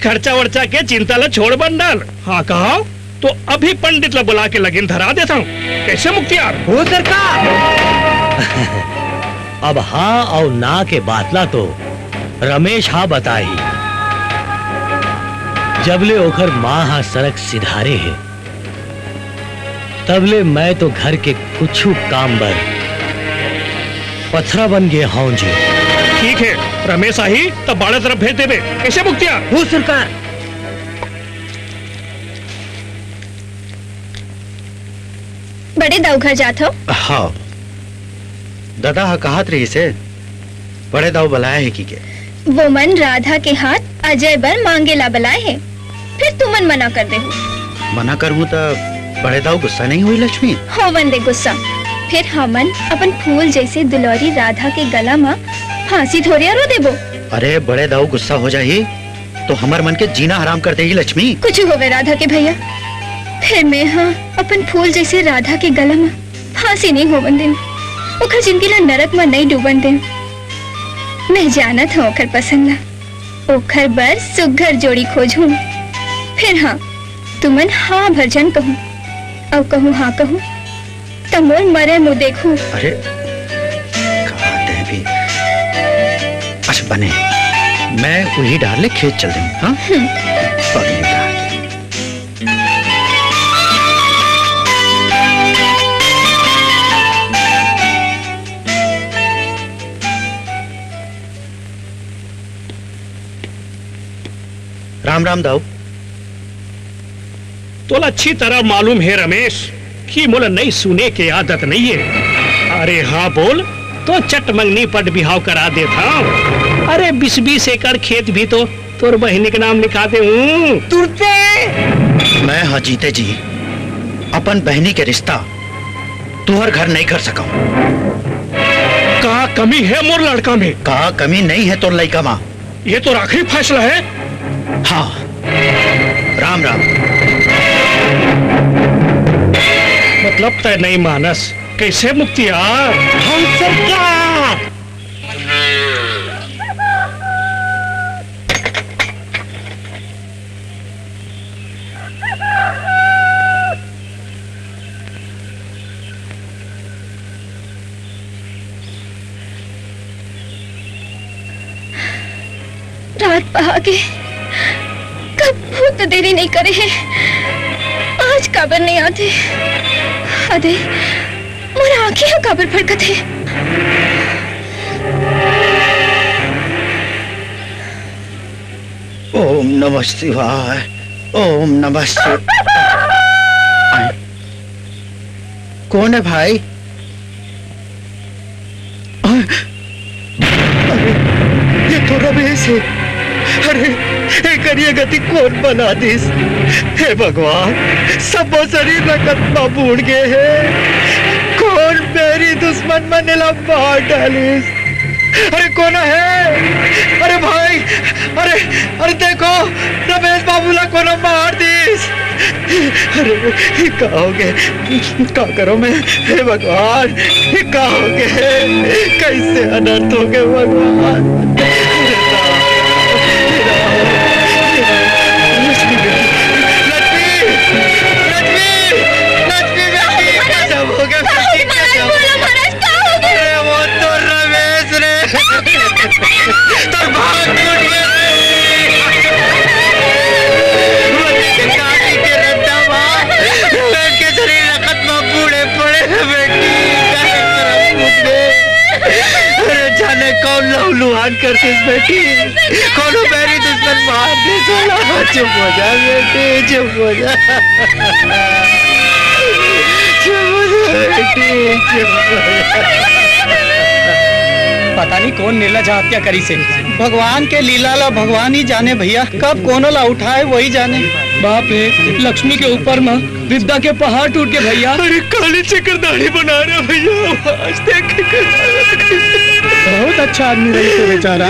खर्चा वर्चा के चिंता ला छोड़ बंडल। हाँ कहा तो अभी पंडित ला बुला के लगिन धरा देता हूँ। कैसे मुख्तियार? हो सरकार। अब हाँ अउ ना के बात ला तो रमेश हा बताही। जब ले ओखर माँ हा सड़क सिधारे हे, तब ले मैं तो घर के कुछु काम बर पथरा बन गे हौं जी। ठीक हे, रमेश आही तब बाड़ा तरफ भेज देबे। कैसे मुख्तियार? हो सरकार। बड़े दाऊ घर जात हो? हाँ, ददा हा कहत रहिस हे, बड़े दाऊ बलाए हे कहिके। वो मन राधा के हाथ अजय बर मांगे ला बलाए हे, फिर तुमन मना कर देहू। मना करहूँ त बड़े दाऊ गुस्सा नहीं होही लक्ष्मी? होवन दे गुस्सा, फिर हमन अपन फूल जैसे दुलौरी राधा के गला मा फांसी धोरिया रो देबो। अरे बड़े दाऊ गुस्सा हो जाही तो हमर मन के जीना हराम कर देही लक्ष्मी। कुछ होवे राधा के भैया, फिर मैं हा अपन फूल जैसे राधा के गला मा फांसी नहीं होवन देंव, ओखर जिंदगी ला नरक मा नहीं डूबन देंव। मैं जानत हूँ ओखर पसंद ला, ओखर बर सुघर जोड़ी खोजहूँ। फिर हाँ, तुमन हाँ भर झन कहूँ, अउ कहूँ हाँ कहूँ, त मोर मरे मुँह देखहू। अरे, का दे भी। अच्छा बने, मैं उही डार ले खेत चल देंव, हाँ? हम्म। पगली डार। राम राम दाऊ। तोला अच्छी तरह मालूम हे रमेश कि मोला नइ सुने के आदत नइ हे। अरे हाँ बोल, तो चट मंगनी पट बिहाव करा देथंव। अरे बीस बीस एकड़ खेत भी तो तोर बहिनी के नाम लिखा दे हूँ। तुरते मैं ह जीते जी अपन बहिनी के रिश्ता तुंहर घर नइ कर सकंव। का कमी हे मोर लड़का में? का कमी नइ हे तोर लइका मा? ये तो आखिरी फैसला हे। हाँ, राम राम। मतलब तैं नइ मानस, कइसे मुक्तिया? हम सरकार। रात पहा गे, कभू तो देरी नइ करे हे। आज काबर नइ आते? अरे, मोर आँखी ह काबर फड़कत हे? ओम नमः शिवाय, ओम नमः शिवाय। कौन है भाई? अरे, ये तो रमेश हे। अरे, एकर ये गति कोन बना दिस? हे भगवान, सबो शरीर रकत म बूड़ गे हे। कोन बैरी दुश्मन मन एला मार डालिस? अरे, कोन हे? अरे भाई, अरे, अरे देखो, रमेश बाबू ला कोनो मार दिस। अरे, ये का होगे? का करों मैं? हे भगवान, ये का होगे? कइसे अनर्थ होगे भगवान? हे राम, हे राम, हे राम। लक्ष्मी बेटी, लक्ष्मी, लक्ष्मी, लक्ष्मी बेटी, गजब होगे बेटी, गजब। अरे वो तो रमेश रे। तोर भाग टूट गया रे। वो देखे काली के रद्दा मा, लड़के शरीर रकत मा बूड़े पड़े हे बेटी, काहे करम फूट गे। अरे जाने कौन लहूलुहान कर दिस बेटी, कोनो बैरी दुश्मन मार दिस ओला। चुप हो जा बेटी, चुप हो जा। पता नहीं कौन निर्लज हत्या करिस हे। भगवान के लीला ला भगवान ही जाने भैया, कब कोनो ला उठाए वही जाने। बाप रे, लक्ष्मी के ऊपर म विपदा के पहाड़ टूट गे भैया। अरे काली चक्करदानी बना रहा भैया, आज देख के बहुत अच्छा आदमी रहिस हे बेचारा।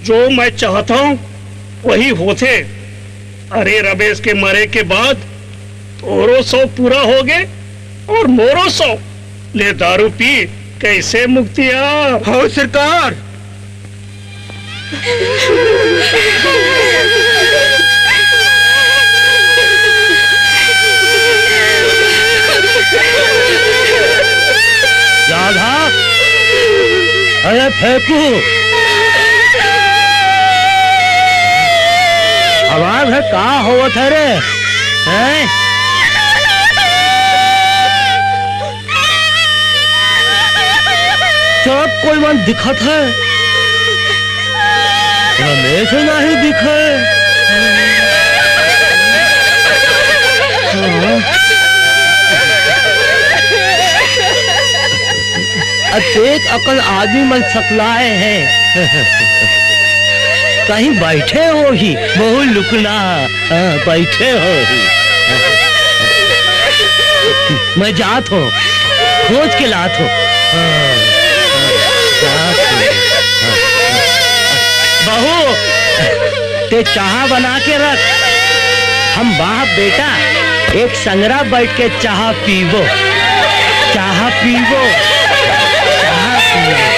जो मैं चाहता हूँ, वही होथे। अरे रमेश के मरे के बाद तोरो सौ पूरा होगे और मोरो सौ। ले दारू पी, कइसे मुक्तिया? हव सरकार। राधा, अरे फेंकू, आवाज हे, का होवत हे रे? हैं? सब कोई मन दिखत हे, रमेश नहीं दिखे। अतेक अकन आदमी मन सकलाए हे। कहीं बइठे होही, बहुत लुकना। हाँ, बइठे होही। मैं जात हँव। खोज के लात हो। हाँ, हाँ, हाँ, हाँ। बहू, ते चाहा बना के रख, हम बाप बेटा एक संगरा बैठ के चाहा पीबो, चाहा पीबो, चाहा पीबो।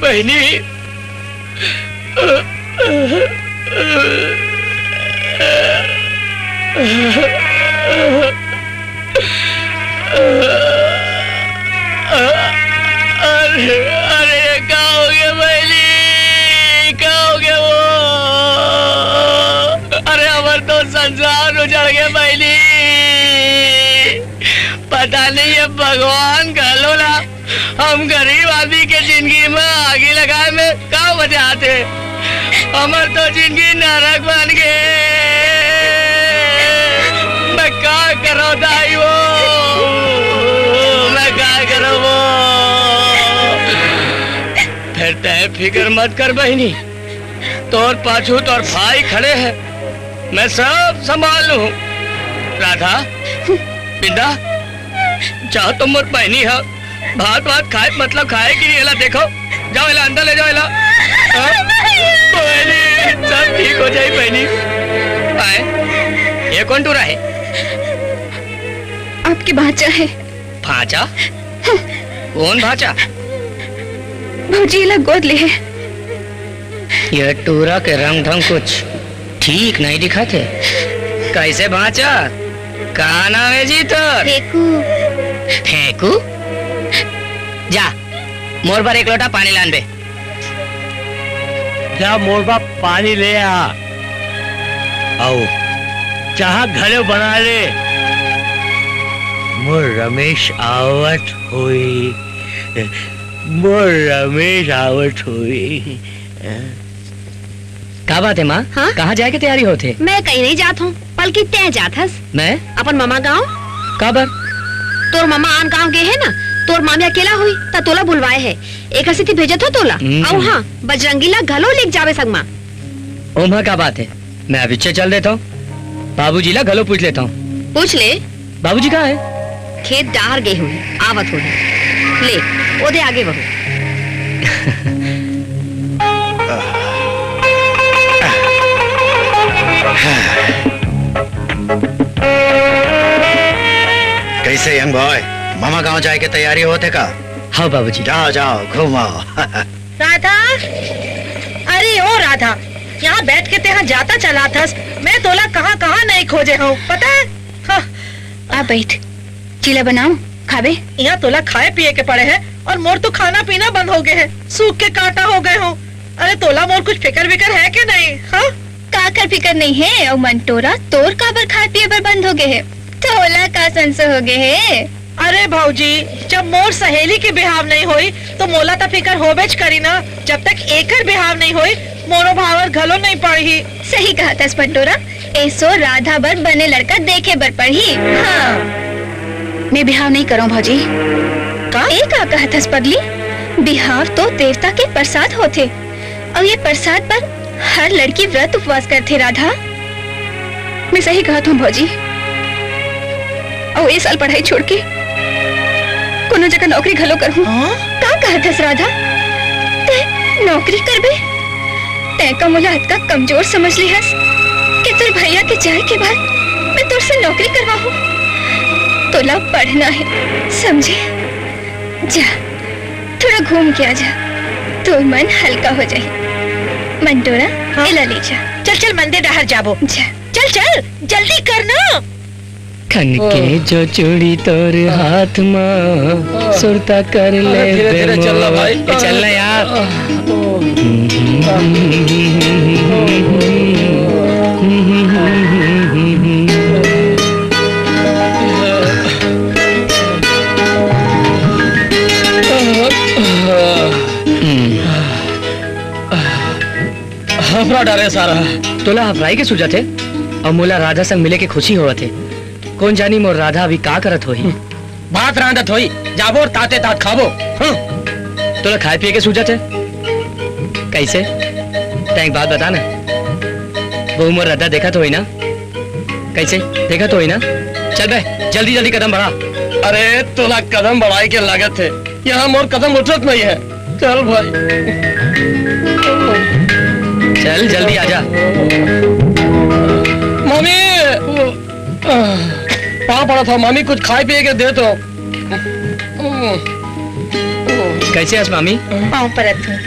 बहिनी, अरे, अरे, ये का हो गया बहिनी? का हो गया वो? अरे, हमर तो संसार उजड़ गया बहिनी। पता नहीं ये भगवान घलो ला हम गरीब आदमी के जिंदगी में आगी लगाए में का वजह आथे? हमर तो जिंदगी नरक बन गे। मैं का करो दाई वो, मैं का करो वो। फिर तय फिक्र मत कर बहिनी, तोर पाछू तोर भाई खड़े हैं, मैं सब संभाल लूं। राधा, बिंदा, जाओ तो मोर बहिनी है, भात भात खाए मतलब खाए कि नहीं, एला देखो, जाओ एला अंदर ले जाओ एला। हाँ? बहिनी, सब ठीक हो जाई बहिनी। आए, ये कौन टूरा है? आपके भांचा है। भांचा? हाँ। कौन भांचा? भौजी ला गोद ले है। ये टूरा के रंग ढंग कुछ ठीक नहीं दिखा थे। कैसे भांचा? का नाम है जी तोर? फेंकू। फेंकू? जा, मोर बर एक लोटा पानी लान बे। जा मोर बर पानी ले आ। आओ, चाह घरे बना ले। मोर रमेश आवत होई, मोर रमेश आवत होई। का बात है माँ? हाँ? कहाँ जाए के तैयारी होत हे? मैं कहीं नहीं जात हूँ, बल्कि तैं जात हस। मैं? अपन ममा गाँव। काबर? तोर ममा आन गाँव गे हे ना, तोर मामी अकेला होई, त तोला बुलवाए हे। एकर सेती भेजत हो तोला। हम्म। अउ हाँ, बजरंगी ला घलो लेके जाबे संग मा। ओमा का बात है, मैं अभी चल देता हूँ। बाबूजी ला घलो पूछ लेता हूँ। पूछ ले। बाबूजी कहाँ है? खेत डाहर गे हुई, आवत हुई। ले, ओदे आगे बहू। कैसे young boy, मामा गांव जाए के तैयारी होत हे का? हाँ बाबूजी। जाओ, जाओ, घूम आओ। राधा, अरे ओ राधा, यहाँ बैठ के तेहा जाता चलाथस, मैं तोला कहाँ कहाँ नहीं खोजे हूँ, पता है? हाँ। आ बैठ, चीला बनाओ, खाबे? यहाँ तोला खाए पिए के पड़े है और मोर तो खाना पीना बंद हो गए है, सूख के कांटा हो गए हूँ। अरे तोला मोर कुछ फिकर विकर है के नहीं? हाँ, काकर फिकर नहीं है? अउ मंटोरा, तोर काबर खाए पिए बर बंद हो गए है? तोला का संसो हो गए है? अरे भौजी, जब मोर सहेली के बिहाव नहीं होई, तो मोला त फिकर होबेच करी ना। जब तक एकर बिहाव नहीं होई, मोरो भावर घलो नहीं पड़ही। सही कहा तस मंटोरा, एसो राधा बर बने लड़का देखे बर पड़ही। हाँ। मैं बिहाव नहीं करूं भौजी। का? ए का कहत हस पगली? बिहाव तो देवता के प्रसाद होथे, अउ ये प्रसाद बर हर लड़की व्रत उपवास करथे राधा। मैं सही कहत हूँ भौजी, अउ ए साल पढ़ाई छोड़ के कोनो जगह नौकरी घलो करहूँ। हाँ? का कहत हस राधा? तै नौकरी करबे? तै का मोला अतका कमजोर समझ ले हस कि तोर भैया के जाए के बाद मैं तोर से नौकरी करवाहूँ? तोला पढ़ना है, समझे? जा, थोड़ा घूम के आ जा, तोर मन हल्का हो जाही। मंटोरा, हाँ? एला ले जा। चल, चल, मंदिर डहर जाबो। जा। चल, चल, जल्दी कर ना। खन के जो चूड़ी तोर हाथ मा, सुरता कर ले धीरे, धीरे चल ना भाई। ए, चल ना यार। हफरा डारे सारा। तोला हफराई के सूझत हे, अउ मोला राधा संग मिले के खुशी होवत हे। कोन जानी मोर राधा अभी का करत होही। भात रांधत होई, जाबो अउ ताते तात खाबो। हम्म। तोला खाए पिए के सूझत हे? कइसे? तैं एक बात बता ना, वो मोर रद्दा देखत होई ना? कइसे? देखत होई ना? चल बे, जल्दी जल्दी कदम बढ़ा। अरे, तोला कदम बढ़ाए के लागत हे, यहाँ मोर कदम उठत नहीं हे। चल भाई। चल, जल्दी आजा। मामी, पाँव पड़त हँव मामी, कुछ खाए पिए के दे तो। कइसे हस मामी? पाँव परत हँव।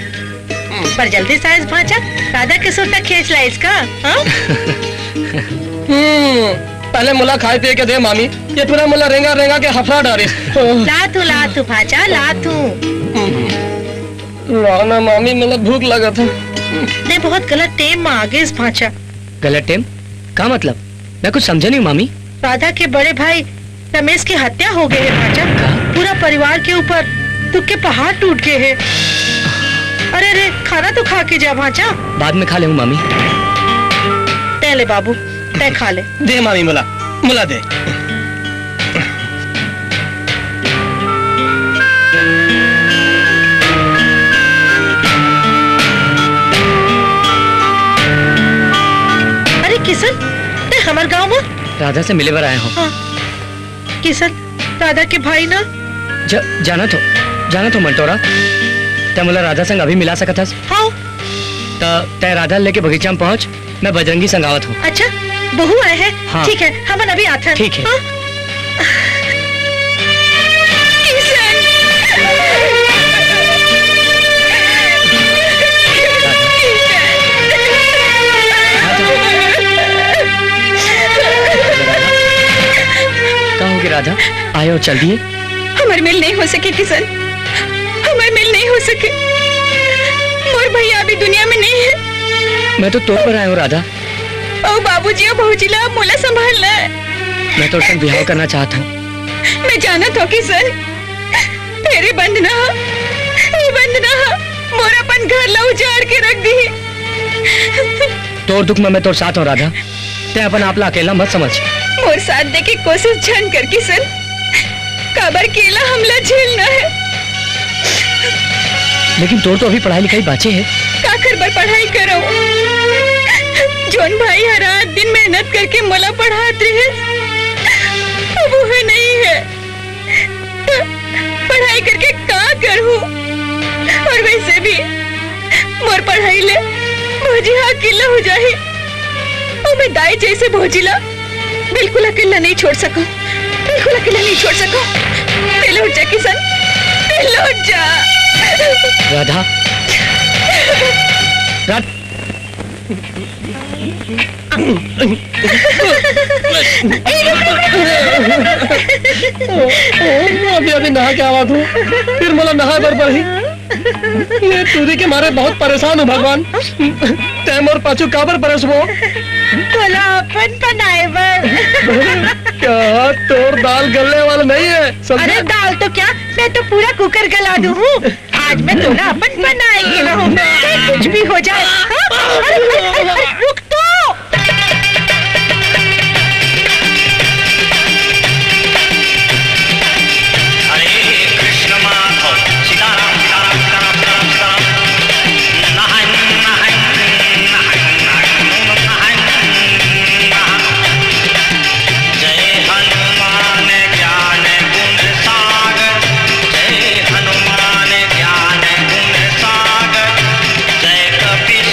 पर जल्दी से आइस भाँचा, राधा के सुरता खेंच लाइस का, हाँ? हम्म, पहले मोला खाए पिए के दे मामी, ये टूरा मोला रेंगा रेंगा के हफरा डारिस। लात हँव, लात हँव भाँचा, लात हँव। रहा ना मामी, मोला भूख लागत हे। तैं बहुत गलत टेम म आ गेस भाँचा। गलत टेम? का मतलब? मैं कुछ समझे नहीं हूँ मामी। राधा के बड़े भाई रमेश के हत्या हो गे हे भाँचा। का? पूरा परिवार के ऊपर दुख के पहाड़ टूट गे हे। अरे रे, खाना तो खा के जा भाँचा। बाद में खा लेहूँ मामी। तैं ले बाबू, तैं खा ले। दे मामी, मोला, मोला दे। अरे किशन, तैं हमर गाँव म? राधा से मिले बर आए हँव। हाँ। किशन, राधा के भाई ना? ज-, जानत हँव, जानत हँव मंटोरा, तैं मोला राधा संग अभी मिला सकत हस? हाँ। त तैं राधा ल लेके बगीचा म पहुँच, मैं बजरंगी संग आवत हँव। अच्छा, बहू आए हे? हाँ। ठीक हे, हमन अभी आथन। ठीक हे। हाँ? किशन! का होगे राधा? आए अउ चल दिए? हमर मेल नहीं हो सके किशन, हमर मेल नहीं हो सके। मोर भैया अभी दुनिया में नहीं हे। मैं तो तोर बर आए हँव राधा। अउ बाबूजी अउ भौजी ला मोला संभालना हे। मैं तोर संग बिहाव करना चाहत हँव। मैं जानत हँव किशन, फेर ए बंधना, ए बंधना मोर अपन घर ला उजाड़ के रख दिही। तोर दुख म मैं तोर साथ हँव राधा, तैं अपन आप ला अकेला मत समझ। मोर साथ दे के कोशिश झन कर किशन, काबर के एला हमला झेलना हे। लेकिन तोर तो अभी पढ़ाई लिखाई बाँचे हे। काखर बर पढ़ाई करँव? जोन भाई ह रात दिन मेहनत करके मोला पढ़ात रिहिस, अब वो हे नहीं हे। त पढ़ाई करके का करहूँ? अउ वैसे भी मोर पढ़ाई ले भौजी ह अकेला हो जाही। अउ मैं दाई जइसे भौजी ला बिल्कुल अकेला नहीं छोड़ सकँव, बिल्कुल अकेला नहीं छोड़ सकँव। तैं लौट जा किशन, तैं लौट जा। राधा, राधा। अभी, अभी नहा के आवत हँव, फेर मोला नहाए बर पड़ही। ये टूरी के मारे बहुत परेशान हँव भगवान। तैं मोर पाछू काबर परेस वो? तोला अपन बनाए बर। का तोर दाल गलने वाला नहीं हे, समझे? अरे दाल तो क्या, मैं तो पूरा कुकर गला दूँ हूँ। आज मैं तोला अपन बनाए के रहूँ, चाहे कुछ भी हो जाए। हाँ? अरे, अरे, अरे, अरे, रुक तो। हरे कृष्ण माधव, सीताराम, सीताराम, सीताराम, सीताराम, सीताराम। नहं, नहं, नहं, नहं, नहं, नहं। जय हनुमान ज्ञान गुण सागर, जय हनुमान ज्ञान गुण सागर, जय कपीस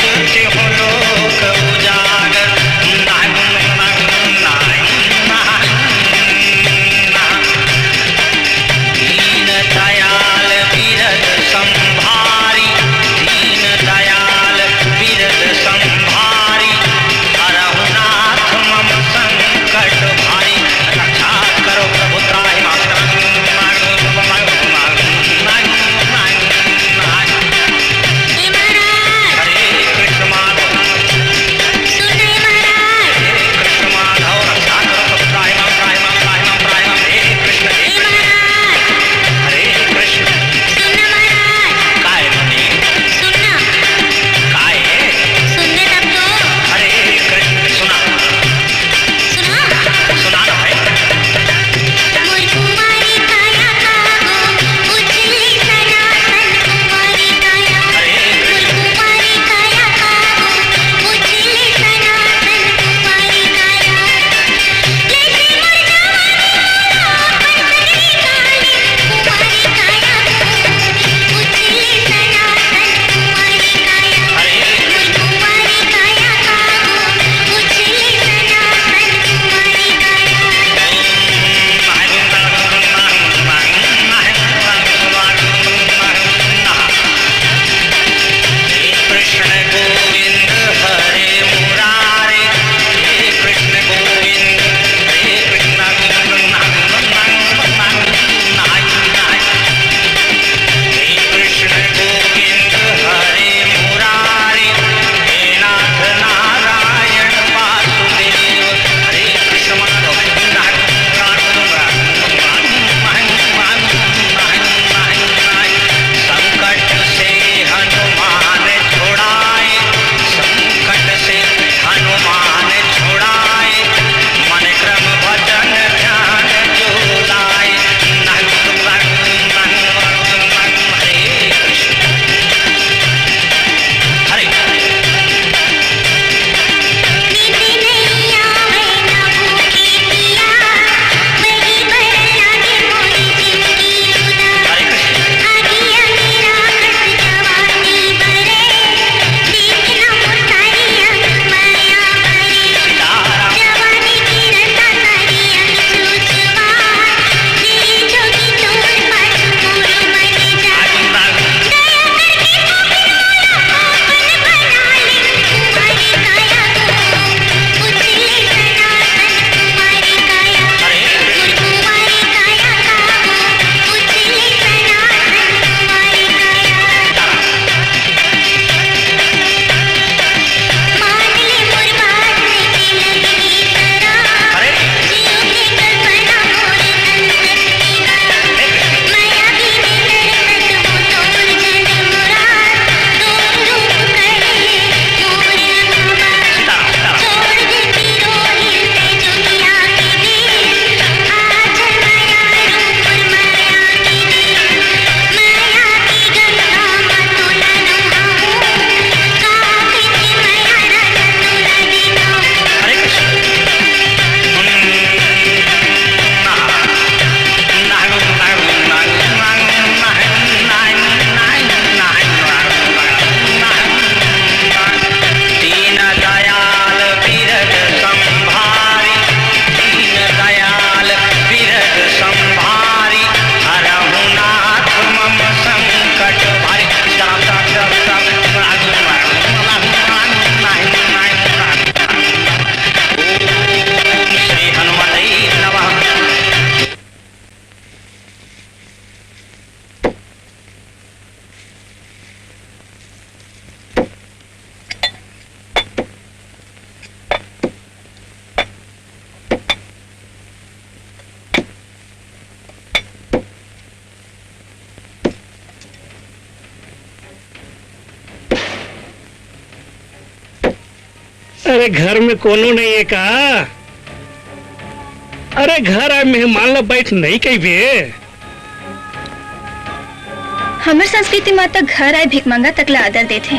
अरे, घर में कोनो नहीं है का? अरे, घर आए मेहमान ला बैठ नहीं कहिबे। हमर संस्कृति मा त घर आए भिखमंगा तक ला आदर देथे।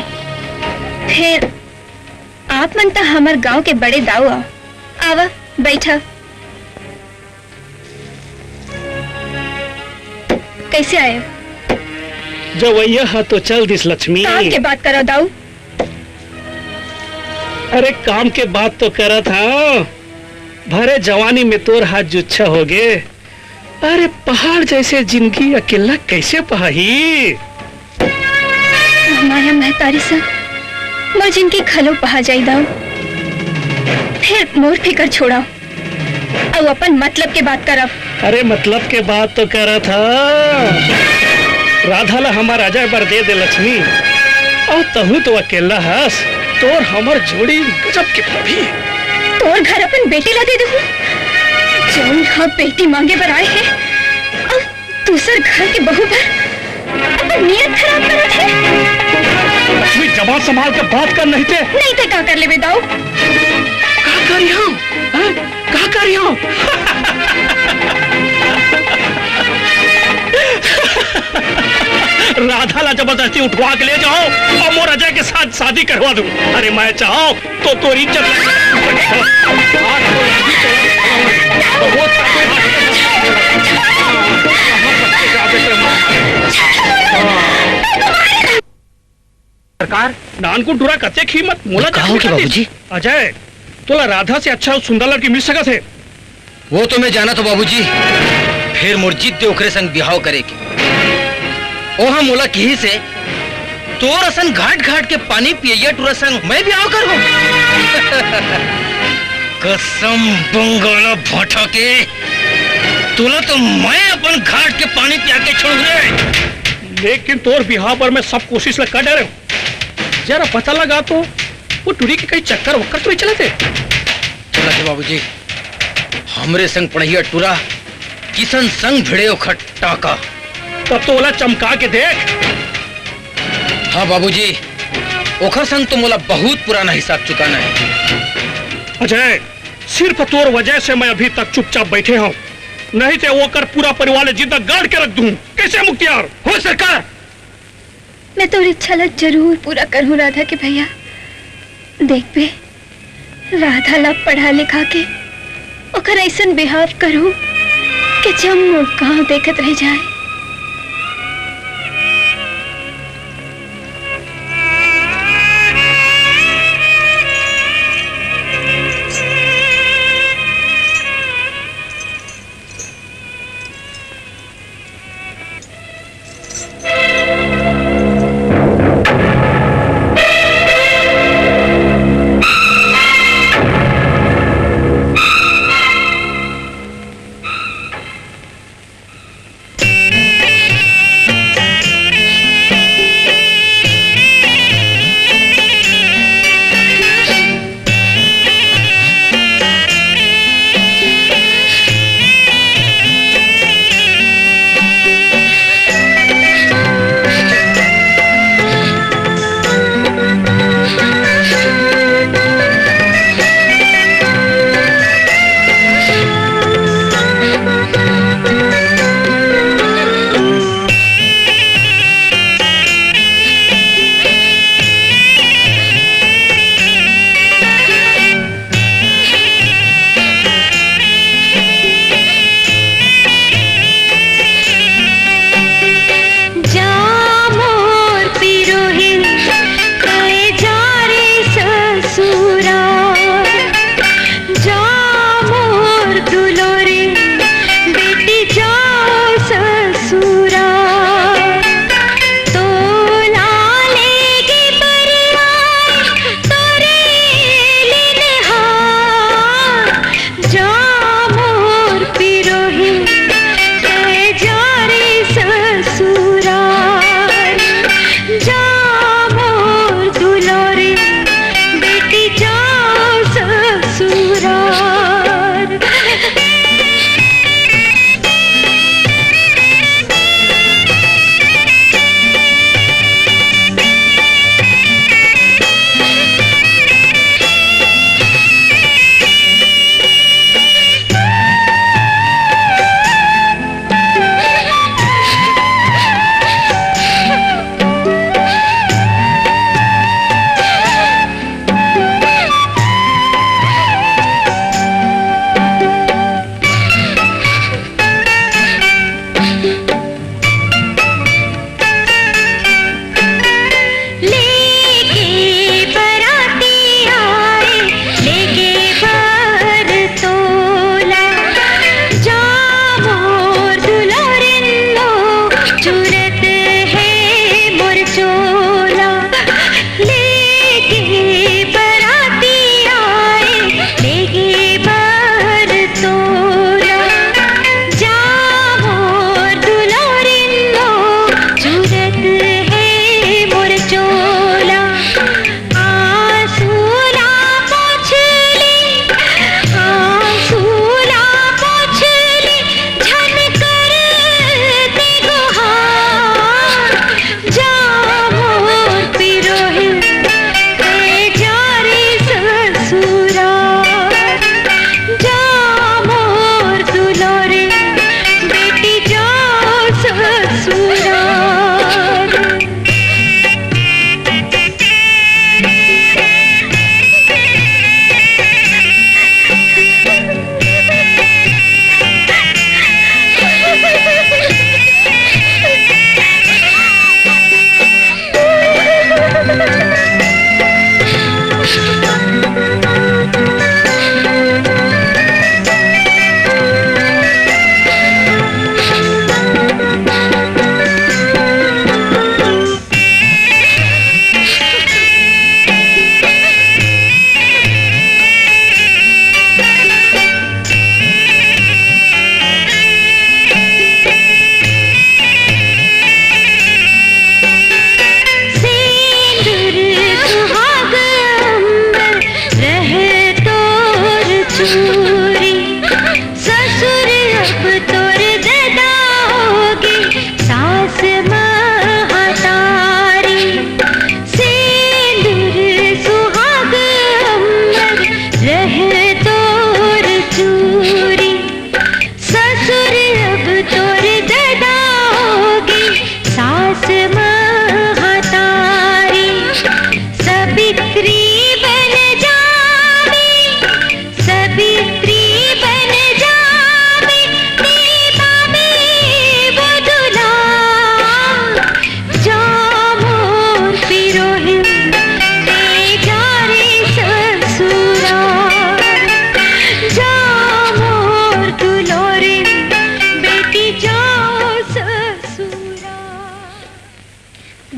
फेर आप मन त हमर गांव के बड़े दाऊ आव। आवा, बैठा। कैसे आए? जवैया हा तो चल दिस लक्ष्मी। काम के बात करो दाऊ। अरे काम के बात तो करत हा। भरे जवानी में तोर हाथ जुच्छा हो गे। अरे पहाड़ जैसे जिंदगी अकेला कैसे पहाही? हमारा महतारी सा मोर जिंदगी घलो पहा जाई दाऊ। फिर मोर फिकर छोड़ा। अउ अपन मतलब के बात करब। अरे मतलब के बात तो करत हा। राधा ला हमार अजय बर दे दे लक्ष्मी। अउ तहू तो अकेला हस, तोर हमर जोड़ी गजब के भाभी। तोर घर अपन बेटी ला दे देहूं, जौन हा बेटी मांगे बर आए हे। अउ दूसर घर के बहू बर अपन नियत खराब करत हे। लक्ष्मी, जबान संभाल के बात कर, नहीं ते। नहीं ते का कर लेबे दाऊ? का करी हम? हैं? का करी हम? राधा ला जबरदस्ती उठवा के ले जाओ अउ मोर अजय के साथ शादी करवा दो। अरे मैं चाहूं तो तोर इज्जत। सरकार। नानकुन टूरा कतेक हिम्मत, मोला का हो जाके गया बता दे। बाबूजी? अजय, तोला राधा से अच्छा अउ सुंदर लड़की मिल सकत हे। वो तो मैं जानत हों बाबूजी, फेर मोर जिद हे ओकरे संग बिहाव करे के। ओहा मोला किहिस हे, तोर असन घाट घाट के पानी पियइया टूरा संग मैं बिहाव करहूं? कसम बंगाला भाटा के, तोला तो मैं अपन घाट के पानी पिया के छोड़हूं रे। लेकिन तोर बिहाव बर मैं सब कोशिश ला कर डारे हों। जरा पता लगा तो, वो टूरी के कहीं चक्कर वक्कर तो नहीं चलत हे? चलत हे बाबूजी, हमरे संग पढ़इया टूरा किसन संग भिड़े ओखर टाका। तब तो ओला चमका के देख। हां बाबूजी, ओखर संग तो मोला बहुत पुराना हिसाब चुकाना हे। अजय, सिर्फ तोर वजह से मैं अभी तक चुपचाप बैठे हों, नहीं ते ओकर पूरा परिवार ला जिंदा गाड़ के रख दूं। कैसे मुख्तियार? हो सरकार, मैं तोर इच्छा ला जरूर पूरा करहूं राधा के भैया। देखबे, राधा ला पढ़ा लिखा के ओकर अइसन बिहाव करहूं कि जम्मो गांव देखत रह जाए।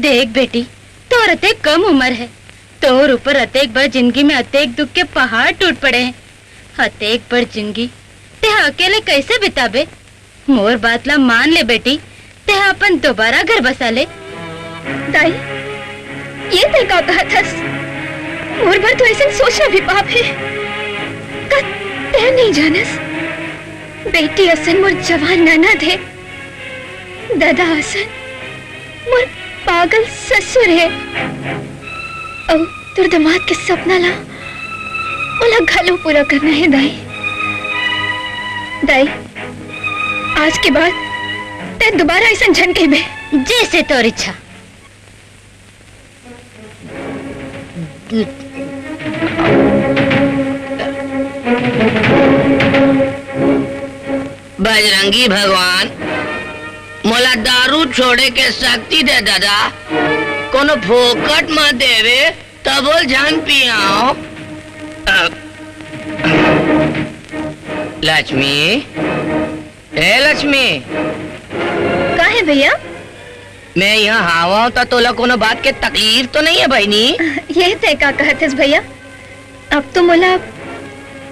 देख बेटी, तोर अतेक कम उमर हे, तोर ऊपर अतेक बड़ जिनगी में अतेक दुख के पहाड़ टूट पड़े हे, अतेक बड़ जिनगी तेहा अकेले कइसे बिताबे? मोर बात ला मान ले बेटी, तेहा अपन दोबारा घर बसा ले। दाई, ये तैं का कहत हस? मोर बर तो अइसन सोचना भी पाप हे। का तैं नइ जानस? बेटी असन मोर जवान ननद हे, ददा असन मोर पागल ससुर हे। अउ तोर दमाद के सपना ला ओला घलो पूरा करना हे दाई। दाई, आज के बाद तैं दोबारा अइसन झन कहिबे। जइसे तोर इच्छा। बजरंगी भगवान, मोला दारू छोड़े के शक्ति दे ददा, कोनो फोकट म देवे, तभो ल झन पियाव। अ, लक्ष्मी, ए लक्ष्मी। का हे भइया? मैं इहाँ हावंव त तोला कोनो बात के तकलीफ तो नइ हे बहिनी? ये तैं का कहत हस भइया? अब तो मोला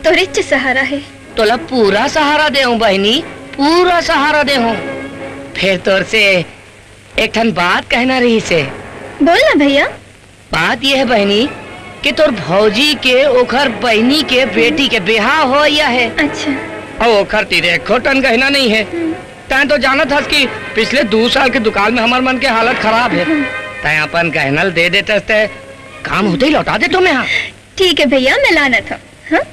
तोरेच सहारा हे। तोला पूरा सहारा देहूँ बहिनी, पूरा सहारा देहूँ। फेर तोर से एक ठन बात कहना रहिस हे। बोल ना भइया। बात ये हे बहिनी कि तोर भौजी के ओखर बहिनी के बेटी के बिहाव होवइया हे। अच्छा। अउ ओखर तीर एको ठन गहना नइ हे। हम्म। तैं तो जानत हस कि पिछले दू साल के दुकाल में हमर मन के हालत खराब हे। हम्म। तैं अपन गहना ल दे देतस ते काम होते ही लौटा देतेंव मैं हा। ठीक हे भइया, मैं लानत हँव। हाँ?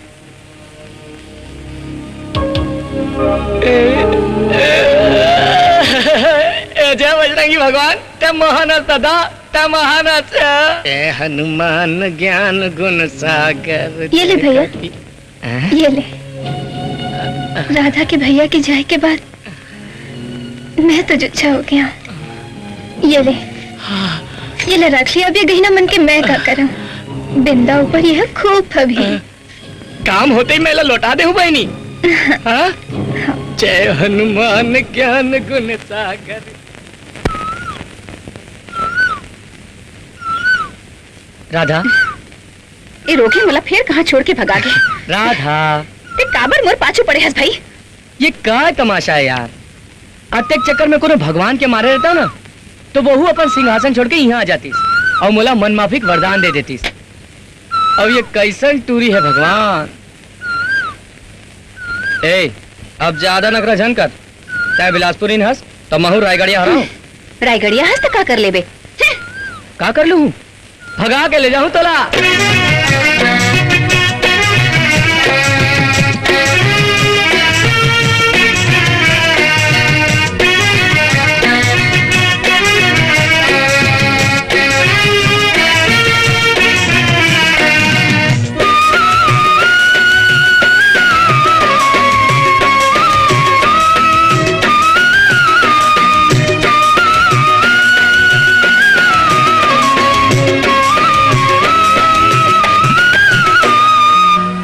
ए, ए, ए, जय बजरंगी भगवान, तैं महान हस ददा, तैं महान हस। जय हनुमान ज्ञान गुण सागर। ये ले भइया। हैं? ये ले। राधा के भइया के जाय के बाद मैं तो जुच्छा हो गेंव। ये ले, ये ले रख ले, अब ये गहना मन के मैं का करँव? बिंदा ऊपर ये खूब फबही। काम होते ही मैं ला लौटा देहूँ बहिनी। हाँ? जय हनुमान ज्ञान गुण सागर। राधा। ए रोगही मोला फेर कहाँ छोड़ के भगा गे। राधा। तैं काबर मोर पाछू पड़े हस भई? ये का तमाशा हे यार? अतेक चक्कर में कोनो भगवान के मारे रहता ना, तो वहू अपन सिंहासन छोड़ के इहाँ आ जातिस अउ मोला मन माफिक वरदान दे देतिस। अब ये कइसन टूरी हे भगवान? ए, अब जादा नखरा झन कर। तैं बिलासपुरिन हस, त महूँ रायगढ़िया हरँव। रायगढ़िया हस त का कर लेबे? हम्म। का कर लूँ? भगा के ले जाहूँ तोला।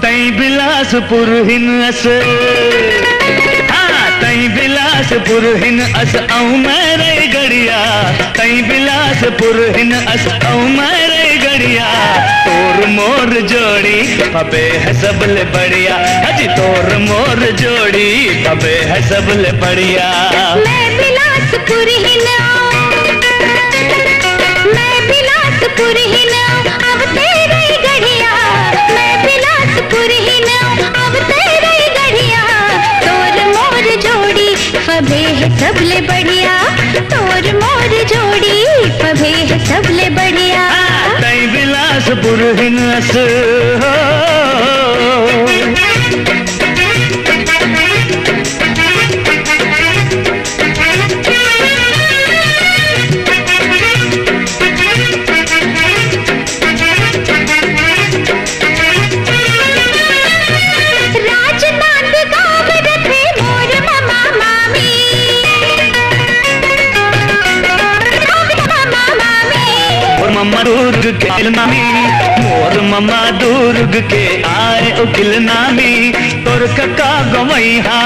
तई बिलासपुर हिन अस, हाँ, तई बिलासपुर हिन अस, अउ मैं रई गढ़िया। तई बिलासपुर हिन अस, अउ मैं रई गढ़िया। तोर मोर जोड़ी फबे हे सबले बढ़िया। हजी तोर मोर जोड़ी फबे हे सबले बढ़िया। मैं बिलासपुर हिन, मैं बिलासपुर हिन, अउ तैं रई गढ़िया। मैं बिलासपुर हिन, अउ तैं रई गढ़िया। तोर मोर जोड़ी फबे हे सबले बढ़िया। तोर मोर जोड़ी फबे हे सबले बढ़िया। हाँ, तई बिलासपुर हिन अस हो। राजनांदगांव रथे मोर ममा मामी। ममा मामी। मोर ममा दुर्ग के मामी, मोर ममा दुर्ग के आय उकिल नामी, तोर कका गवैहा।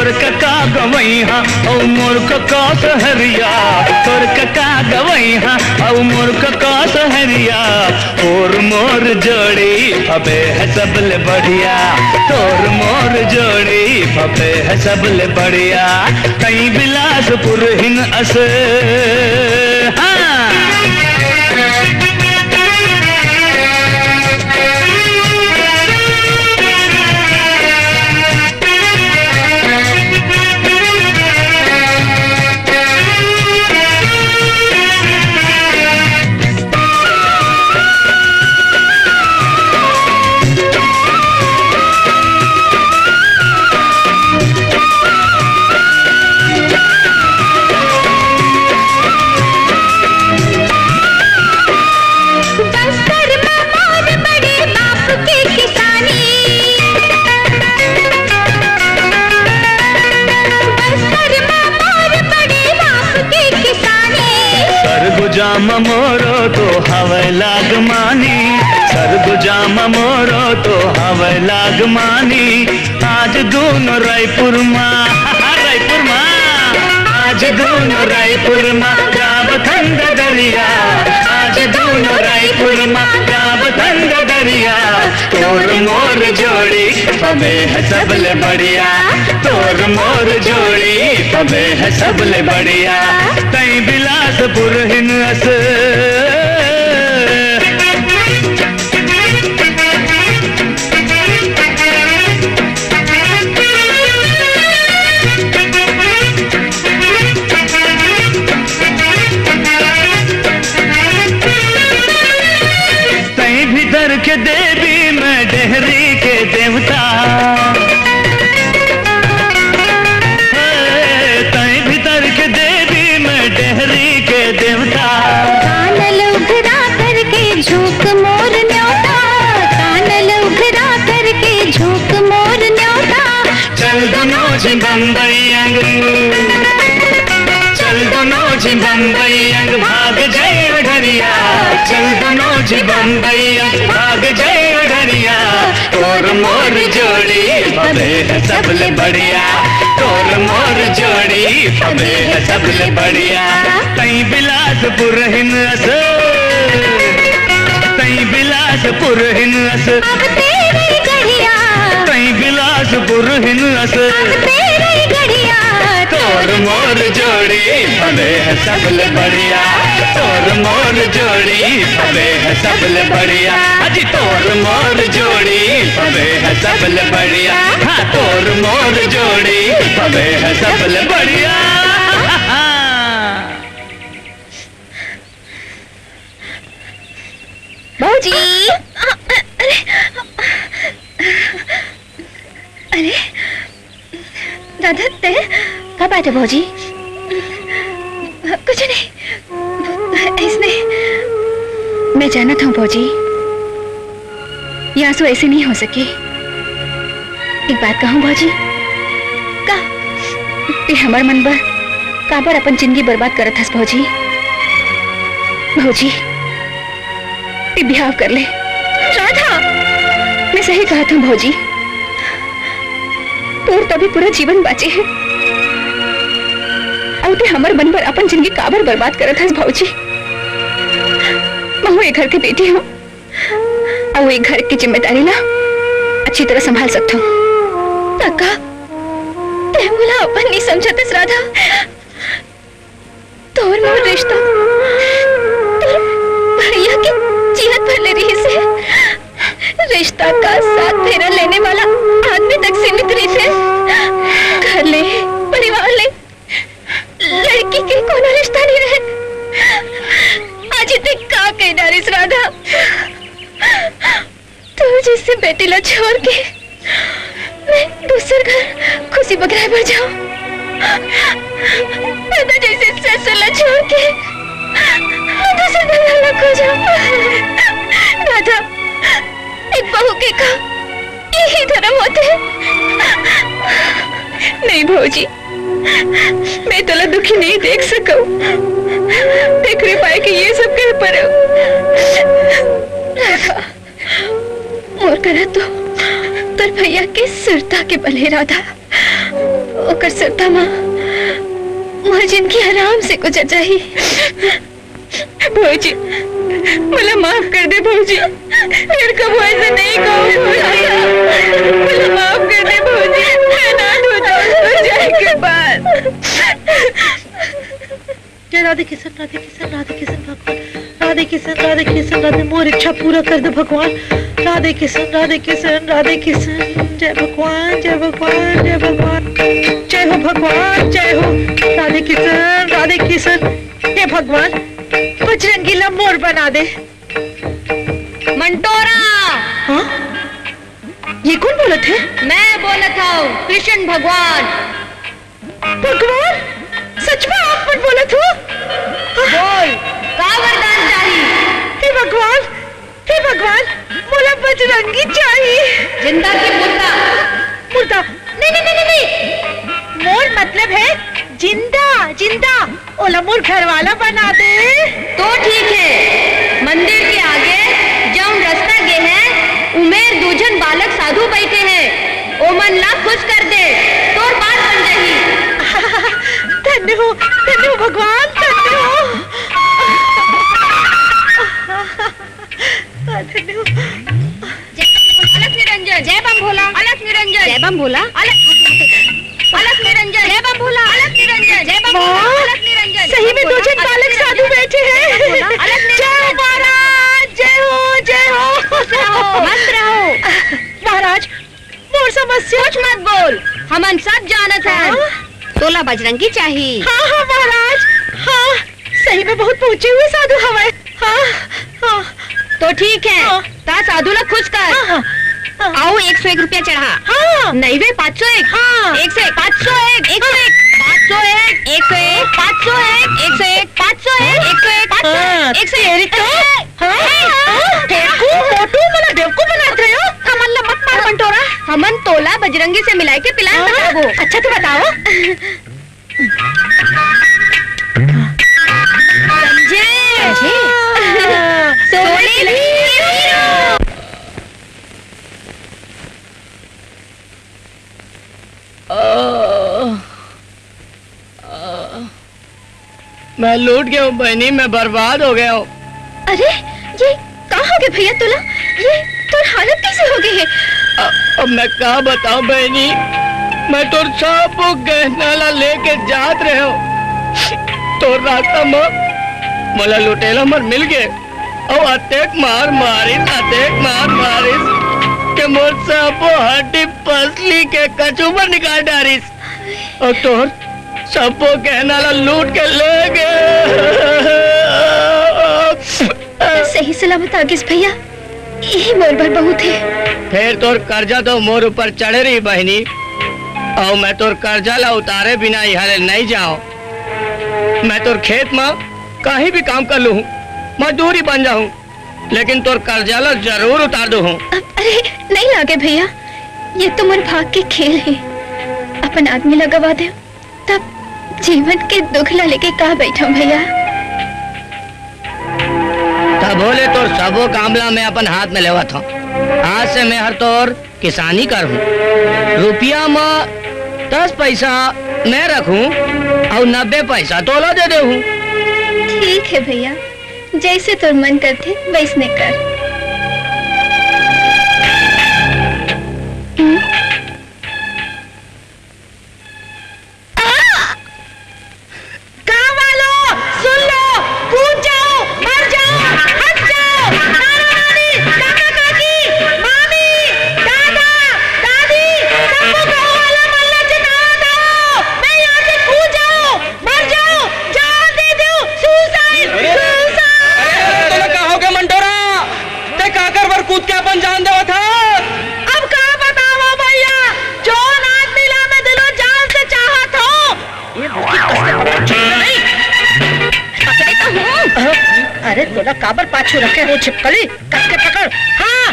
तोर कका गवई हा, अउ मोर कका सहरिया। तोर कका गवई हा, अउ मोर कका सहरिया। तोर मोर जोड़ी फबे है सबले बढ़िया। तोर मोर जोड़ी फबे है सबले बढ़िया। तई बिलासपुर हिन अस। हाँ। बस्तर म मोर बड़े बाप के किसानी। बस्तर म मोर बड़े बाप के किसानी। सरगुजा म मोरो तो हवय लागमानी। सरगुजा म मोरो तो हवय लागमानी। आज दोनों रायपुर मा, रायपुर मा, आज दोनों रायपुर मा गावथन ददरिया। आज दोनों रायपुर मा गावथन ददरिया। तोर मोर जोड़ी फबे है सबले बढ़िया। तोर मोर जोड़ी फबे है सबले बढ़िया। तई बिलासपुर हिन अस। तई भीतर के देवी मैं डेहरी के देवता। हे, तई भीतर के देवी मैं डेहरी के देवता। कानल उघरा करके झोंक मोर न्योता। कानल उघरा करके झोंक मोर न्योता। चल दुनो झिन बम्बई अंग। चल दुनो झिन बम्बई अंग भाग जय डरिया। चल दुनो झिन बम्बई अंग भाग जय डरिया। तोर मोर जोड़ी फबे है सबले बढ़िया। तोर मोर जोड़ी फबे है सबले बढ़िया। तई बिलासपुर हिन अस। तई बिलासपुर हिन अस। अब तेरे गढ़िया। तई बिलासपुर हिन अस। अब तेरे गढ़िया। तोर मोर जोड़ी फबे है सबले बढ़िया। तोर मोर जोड़ी फबे है सबले बढ़िया। अजी तोर मोर जोड़ी फबे है सबले बढ़िया। हाँ, तोर मोर जोड़ी फबे है सबले बढ़िया। भौजी। अरे, अरे, राधा, तैं? का बात हे भौजी? कुछ नहीं, अइसने। मैं जानत हंव भौजी, ये आंसू अइसे नइ हो सके। एक बात कहंव भौजी? का? तैं हमर मन बर काबर अपन जिनगी बर्बाद करत हस भौजी? भौजी, तैं बिहाव कर ले। राधा! मैं सही कहत हंव भौजी, तोर तो अभी पूरा जीवन बांचे हे, अउ तैं हमर मन बर अपन जिनगी काबर बर्बाद करत हस भौजी? महूं ए घर के बेटी हंव, अउ ए घर के जिम्मेदारी ला अच्छी तरह संभाल सकथंव। काका, तैं मोला अपन नइ समझत हस राधा। तोर मोर रिश्ता तोर भैया के जियत भर ले रिहिस हे। रिश्ता का सात फेरा लेने वाला आदमी तक सीमित रहिथे। घर ले, परिवार ले, लड़की के कोनो रिश्ता नइ रहय। आज ए तैं का कहि डारिस राधा? तोर जइसे बेटी ला छोड़ के मैं दूसर घर खुशी बगराए बर जांव। राधा जइसे ससुर ला छोड़ के मैं दूसर घर ला खोजंव। राधा, एक बहू के का इही धरम होथे? नहीं भौजी, मैं तोला दुखी नइ देख सकंव। तेकरे पाय के ये सब कहे परेंव। राधा, मोर करा तो तोर भैया के सुरता के बल हे राधा। ओकर सरता म मोर जिनगी आराम से गुजर जाही। भौजी, मोला माफ कर दे भौजी, फेर कभू ऐसा नहीं कहूँ भौजी, मोला माफ कर दे भौजी, मैं अनाथ हो जाऊँ तोर जाए के बाद। जय राधे किशन, राधे किशन, राधे किशन भगवान, राधे किशन, राधे किशन, राधे, मोर इच्छा पूरा कर दे भगवान। राधे किशन, राधे किशन, राधे किशन, जय भगवान, जय भगवान, जय भगवान, जय हो भगवान, जय हो। राधे किशन, राधे किशन, हे भगवान, बजरंगी ला मोर बना दे। मंटोरा। हाँ? ये कोन बोलत हे? मैं बोलत हूँ, कृष्ण भगवान। भगवान, सच में आप मन बोलत हो? बोल, का वरदान चाही? हे भगवान, हे भगवान, मोला बजरंगी चाही। जिंदा की मुर्दा? मुर्दा? नहीं, नहीं, नहीं, नहीं, नहीं। मोर मतलब है जिंदा, जिंदा। ओला मोर घरवाला बना दे। तो ठीक है, मंदिर के आगे जउन रस्ता गे है, उमेर दू झन बालक साधु बैठे हैं, ओमन ला खुश कर दे, तोर बात बन जाही। धन्य हो, धन्य हो भगवान, धन्य हो। धन्य हो। जय बम भोला, अलख निरंजन, जय बम भोला, अलख निरंजन, जय बम भोला, अलख, अलख निरंजन, जय बम भोला, अलख निरंजन, जय बम भोला, माँ, अलख निरंजन, सही में दो झन बालक साधु बैठे हैं। अलख निरंजन। जय हो महाराज, जय हो, जय हो। खुश रहो, मस्त रहो। महाराज, मोर समस्या। कुछ मत बोल, हमन सब जानत हन। हाँ? तोला बजरंगी चाही। हाँ, हाँ, महाराज, हाँ, सही में बहुत पहुँचे हुए साधु हवय। हाँ, हाँ। तो ठीक है, हाँ। ता साधु ला खुश कर। हाँ, हाँ, हाँ। अउ एक सौ एक रुपया चढ़ा। हाँ। नहीं वे, पाँच सौ एक। हाँ। एक सौ एक, पाँच सौ एक, एक सौ एक, पाँच सौ एक, एक सौ एक, पाँच सौ एक, एक सौ एक, पाँच सौ एक, एक सौ एक, पाँच सौ एक, हाँ, एक सौ एक। तेरी तो। हाँ? हाँ? बेवकूफ, मोटू, मोला बेवकूफ बनात रहे हो? हमन ला मत मार, बंटोरा। हमन तोला बजरंगी से मिलाए के plan हाँ? बताबो। अच्छा, तो बताओ। समझे? समझे? सोने की हीरो। मैं लूट गया हूँ बहनी, मैं बर्बाद हो गया हूँ। अरे, ये का हो गया भैया तोला? ये तोर हालत कैसे हो गई है? अ-, अब मैं का बताऊं बहनी, मैं तोर सब गहना ला लेके जात रहे हूँ। तोर रास्ता में मोला लुटेरा मन मिल गए। अउ अतेक मार मारिस, अतेक मार मारिस के मोर सबो हड्डी पसली के कचूबर निकाल डारिस। अउ तोर सबो गहना ला लूट के ले गए। सही सलामत आ गिस भैया, यही मोर बर बहुत है। फेर तोर कर्जा तो मोर ऊपर चढ़े रही बहनी, अउ मैं तोर कर्जा ला उतारे बिना इहाँ ले नहीं जाओ। मैं तोर खेत में कहीं भी काम कर लूँ, मजदूरी बन जाऊँ, लेकिन तोर कर्जा ला जरूर उतार दूँ। अरे नहीं लागे भैया, ये तो मोर भाग के खेल है। अपन आदमी ला गवा दे, तब जीवन के दुख ला लेके का बैठा भैया? तभो ले तोर सबो काम ला मैं अपन हाथ में लेवत हूँ। आज से मैं हर तोर किसानी करहूँ। रुपया म दस पैसा मैं रखूँ अउ नब्बे पैसा तोला दे देहूँ। ठीक है भैया, जैसे तोर मन करथे वैसने कर। हम्म। गाँव वालों, सुन लो, कूद जाओ, मर जाओ, हट जाओ, नाना नानी, काका काकी, मामी, दादा, दादी, सबको गाँव वाला मन ला चेतावत हूँ। मैं यहाँ से कूद जाओ, मर जाओ, जान दे दो, suicide, अरे, अरे, अरे, suicide। तोला का हो गया मंटोरा? ते काकर बर कूद के अपन जान देवत हस? अब का बतावं भैया, जोन आदमी ला मैं दिलो जान से चाहत हूँ, ये मुट्ठी कस के पकड़, छोड़ नहीं। पकड़े तो हूँ। अरे तोला काबर पाछू रखे हो छिपकली, कस के पकड़। हाँ।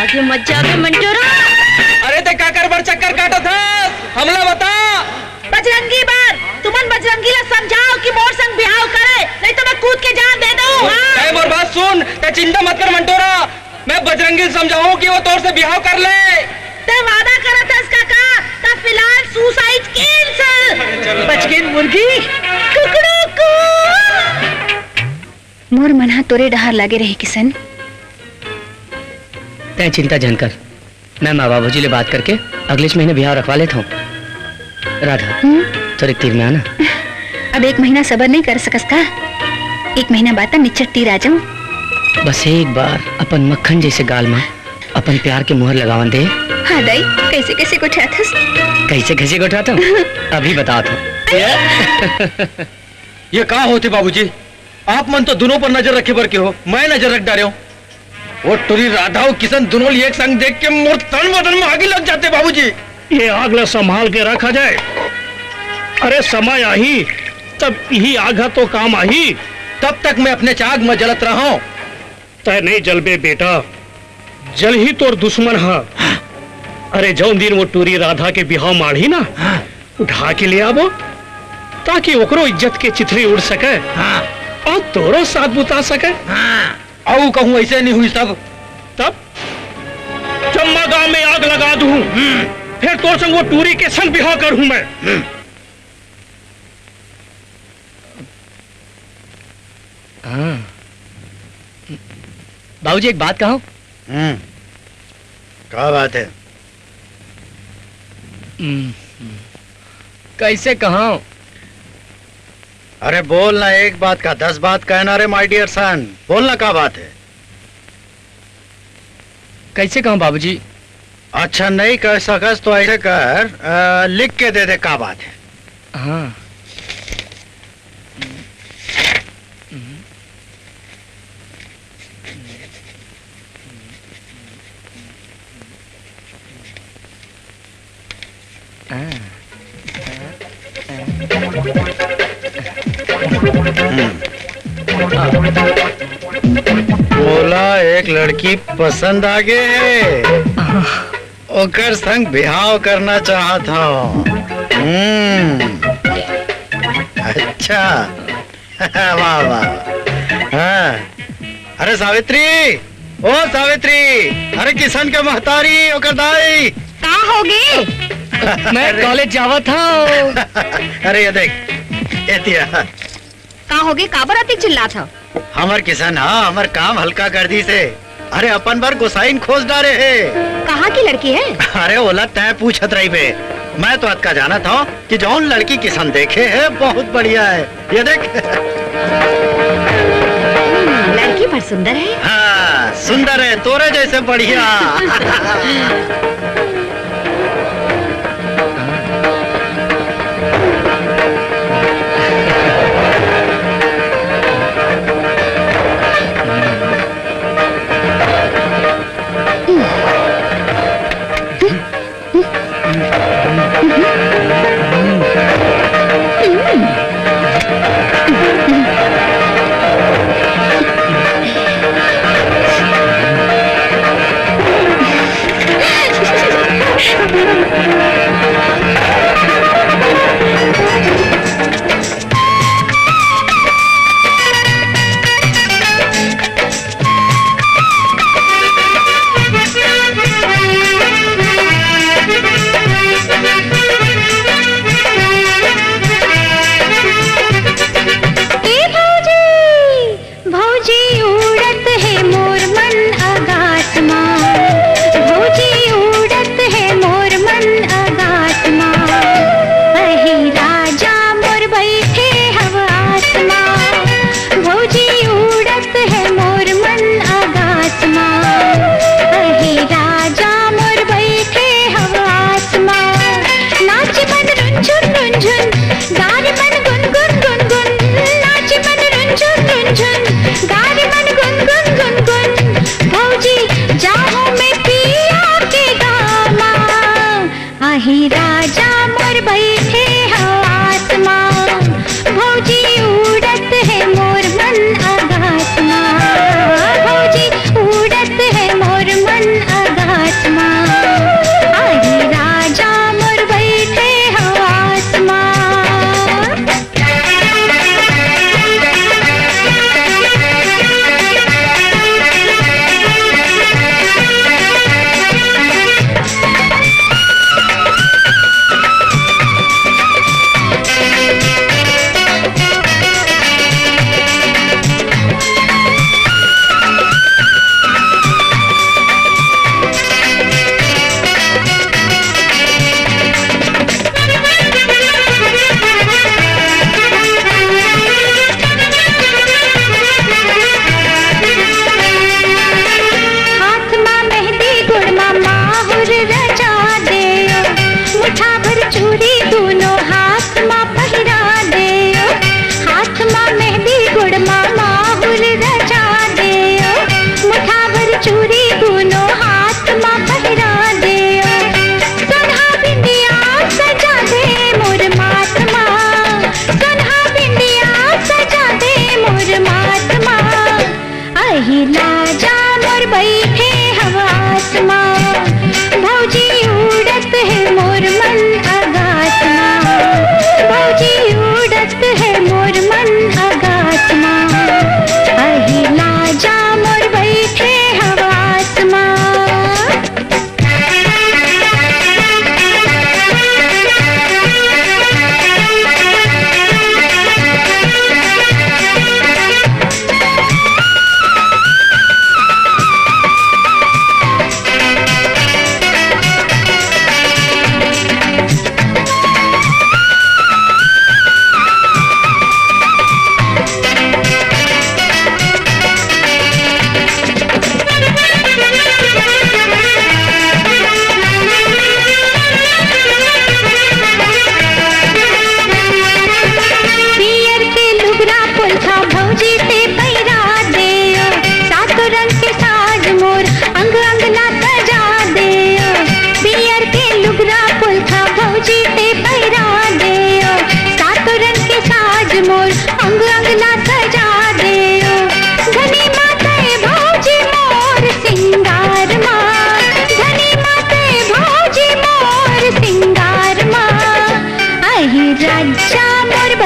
आगे मत जाबे मंटोरा। अरे ते काकर बर चक्कर काटत हस, हमला बता। बजरंगी बर, तुमन बजरंगी ला समझाओ कि मोर संग बिहाव करे, नहीं तो मैं कूद के जान दे दूँ। हाँ। ए मोर बात सुन, ते चिंता मत कर मंटोरा, मैं बजरंगी ला समझाऊँ कि वो तोर से बिहाव कर ले। ते वादा करत हस काका, त फिलहाल suicide cancel। बच गेन मुर्गी, कुकड़ू कू। मोर मन ह तोरे डहार लागे रहे किसन। तैं चिंता झन कर, मैं माँ बाबूजी ले बात करके अगलेच महीना बिहाव रखवा लेत हूँ। राधा, हम्म? तोर एक तीर में आना। अब एक महीना सबर नहीं कर सकस का? एक महीना बाद त निच्चट तीर आ जाऊं। बस एक बार अपन मक्खन जैसे गाल में अपन प्यार के मुहर लगावन दे। हाँ दाई, कैसे कैसे गोठियाथस? कैसे कैसे गोठियाथंव? अभी बतात हूँ। ये का होथे बाबूजी? आप मन तो दुनों पर नजर रखे बर के हो, मैं नजर रख डारे हूँ। वो टुरी राधा अउ किसन दुनों ल एक संग देख के मोर तन बदन में आगी लग जाथे बाबूजी। ये आग ला संभाल के रखा जाए। अरे समय आही तब इही आग ह तो काम आही। तब तक मैं अपने चाग में जलत रहूं। तै नहीं जलबे बेटा, जलही तोर दुश्मन ह। अरे जौन दिन वो टुरी राधा के बिहाव माढ़ी ना, उठा के ले आबो, ताकि ओकरो इज्जत के चिथरी उड़ सके। हाँ। अउ तोरो साथ बुता सके। हाँ। अउ कहूँ ऐसे नहीं हुई सब। तब जम्मा गांव में आग लगा दूं, हम्म। फिर तोर संग वो टूरी के संग बिहाव करूं मैं। हम्म। हाँ। बाबूजी, एक बात कहूं? हम्म। का बात है? हम्म, हम्म। कैसे कहूं? अरे बोल ना, एक बात का दस बात कहना रे my dear son, बोल ना का बात है? कैसे कहूं बाबूजी? अच्छा नहीं कह सकस तो ऐसे कर, अ, लिख के दे दे का बात है। हाँ। मोला एक लड़की पसंद आ गे हे, ओकर संग बिहाव करना चाहत हव। हम्म, अच्छा। वाह, वाह, वाह। हाँ। अरे सावित्री, ओ सावित्री, अरे किसन के महतारी, ओकर दाई। का होगे? मैं अरे। कॉलेज जावत हूँ। अरे ये देख, ये दिया। का होगे? काबर अतिक चिल्लात हव? हमर किसन ह हमर काम हल्का कर दिस हे। अरे अपन बर गोसाइन खोज डारे हे। कहाँ की लड़की है? अरे ओला तैं पूछत रहिबे, मैं तो अतका जानत हव कि जौन लड़की किसन देखे हे बहुत बढ़िया हे। ये देख। हम्म, लड़की बड़ सुंदर है। हाँ, सुंदर है, तोरे जैसे बढ़िया।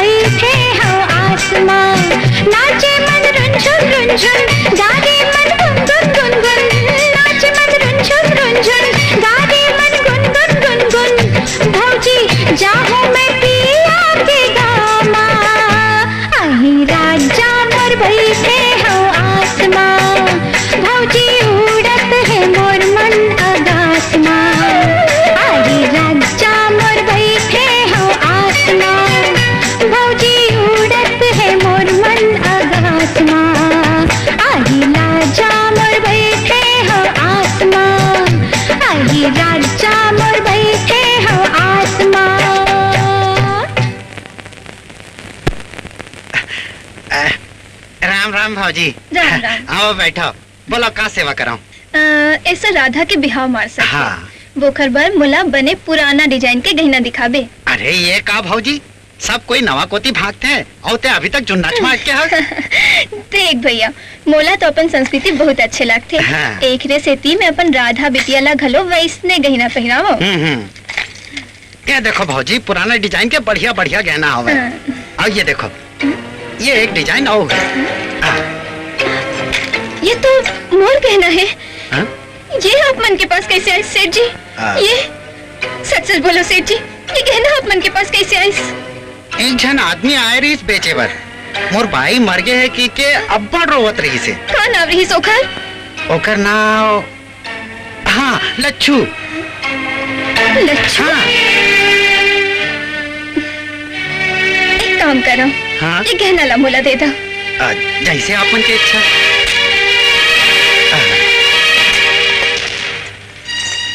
बइठे हव आसमां, नाचे मन रुनझुन रुनझुन, गागे मन गुनगुन गुनगुन। नाचे मन रुनझुन रुनझुन, गागे मन गुनगुन गुनगुन। भौजी जाहूं मैं पिया के गांव मा, अही राजा मोर बइठे हव आसमां। भौजी उड़त हे मोर मन अगास मा, अही राजा मोर बइठे हव आसमां। भौजी उड़त हे मोर मन अगास मा, अही राजा मोर बइठे हव आसमां। अही राजा मोर बइठे हव आसमां। राम राम भौजी। राम राम। आओ बैठो, बोलो का सेवा कराऊं? अ, ऐसा राधा के बिहाव मार सकते। हाँ। वोखर बर मोला बने पुराना design के गहना दिखाबे। अरे ये का भौजी, सब कोई नवा कोती भागथे, अउ ते अभी तक जुन्नाच मा अटके हस। देख भैया, मोला तो अपन संस्कृति बहुत अच्छे लगथे। हाँ। एकरे सेती मैं अपन राधा बिटिया ला घलो वैसने गहना पहिरावो। हम्म, हम्म। ये देखो भौजी, पुराना design के बढ़िया बढ़िया गहना हवे। हाँ। अउ ये देखो, ये एक design अउ हे। हाँ। ये तो मोर गहना हे। हाँ? ये आप मन के पास कैसे आइस सेठ जी? हाँ। ये सच सच बोलो सेठ जी, ये गहना आप मन के पास कैसे आइस? एक झन आदमी आए रहिस बेचे बर, मोर बाई मर गे हे कहिके अब्बड़ रोवत रहिस हे। का नाव रहिस ओखर? ओकर नाव हाँ, लच्छू। लच्छू? हाँ। एक काम करो, हाँ? ये गहना ला मोला दे दो। अ, जैसे आप मन के इच्छा। अ,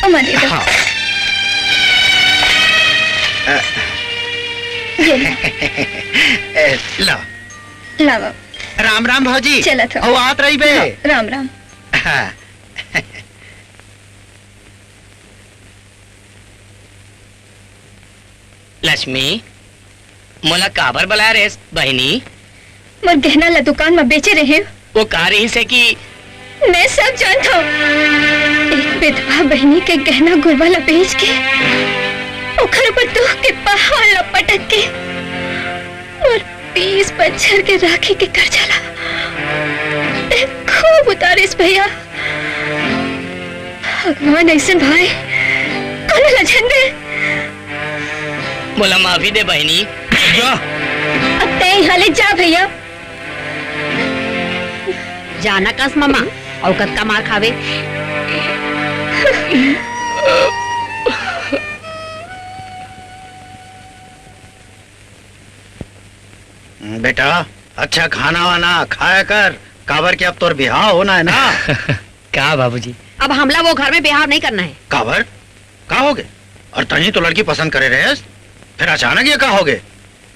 ओमा दे दो। हाँ। अ, ये लो। ए, ला। लावा। राम राम भौजी। चलत हो। अउ आत रहिबे। हाँ, राम राम। हाँ। लक्ष्मी, मोला काबर बलाए रेहेस, बहिनी? मोर गहना ला दुकान म बेचे रेहेंव। वो का रहिस हे कि? मैं सब जानथंव। एक विधवा बहिनी के गहना गुरवा ला बेच के, ओखर ऊपर दुख के पहाड़ ला पटक के, मोर बीस बछर के राखी के करजा ला तैं खूब उतारेस भैया। भगवान अइसन भाई कोनो ला झन दे। मोला माफी दे बहिनी। जा। अब तैं इहाँ ले जा भैया। जाना कस ममा, अउ कतका मार खावे। बेटा, अच्छा खाना वाना खाया कर, काबर के अब तोर बिहाव होना हे ना। का बाबूजी? अब हमला वो घर में बिहाव नहीं करना हे। काबर? का होगे? अउ तहीं तो लड़की पसंद करे रहेस, फिर अचानक ये का होगे?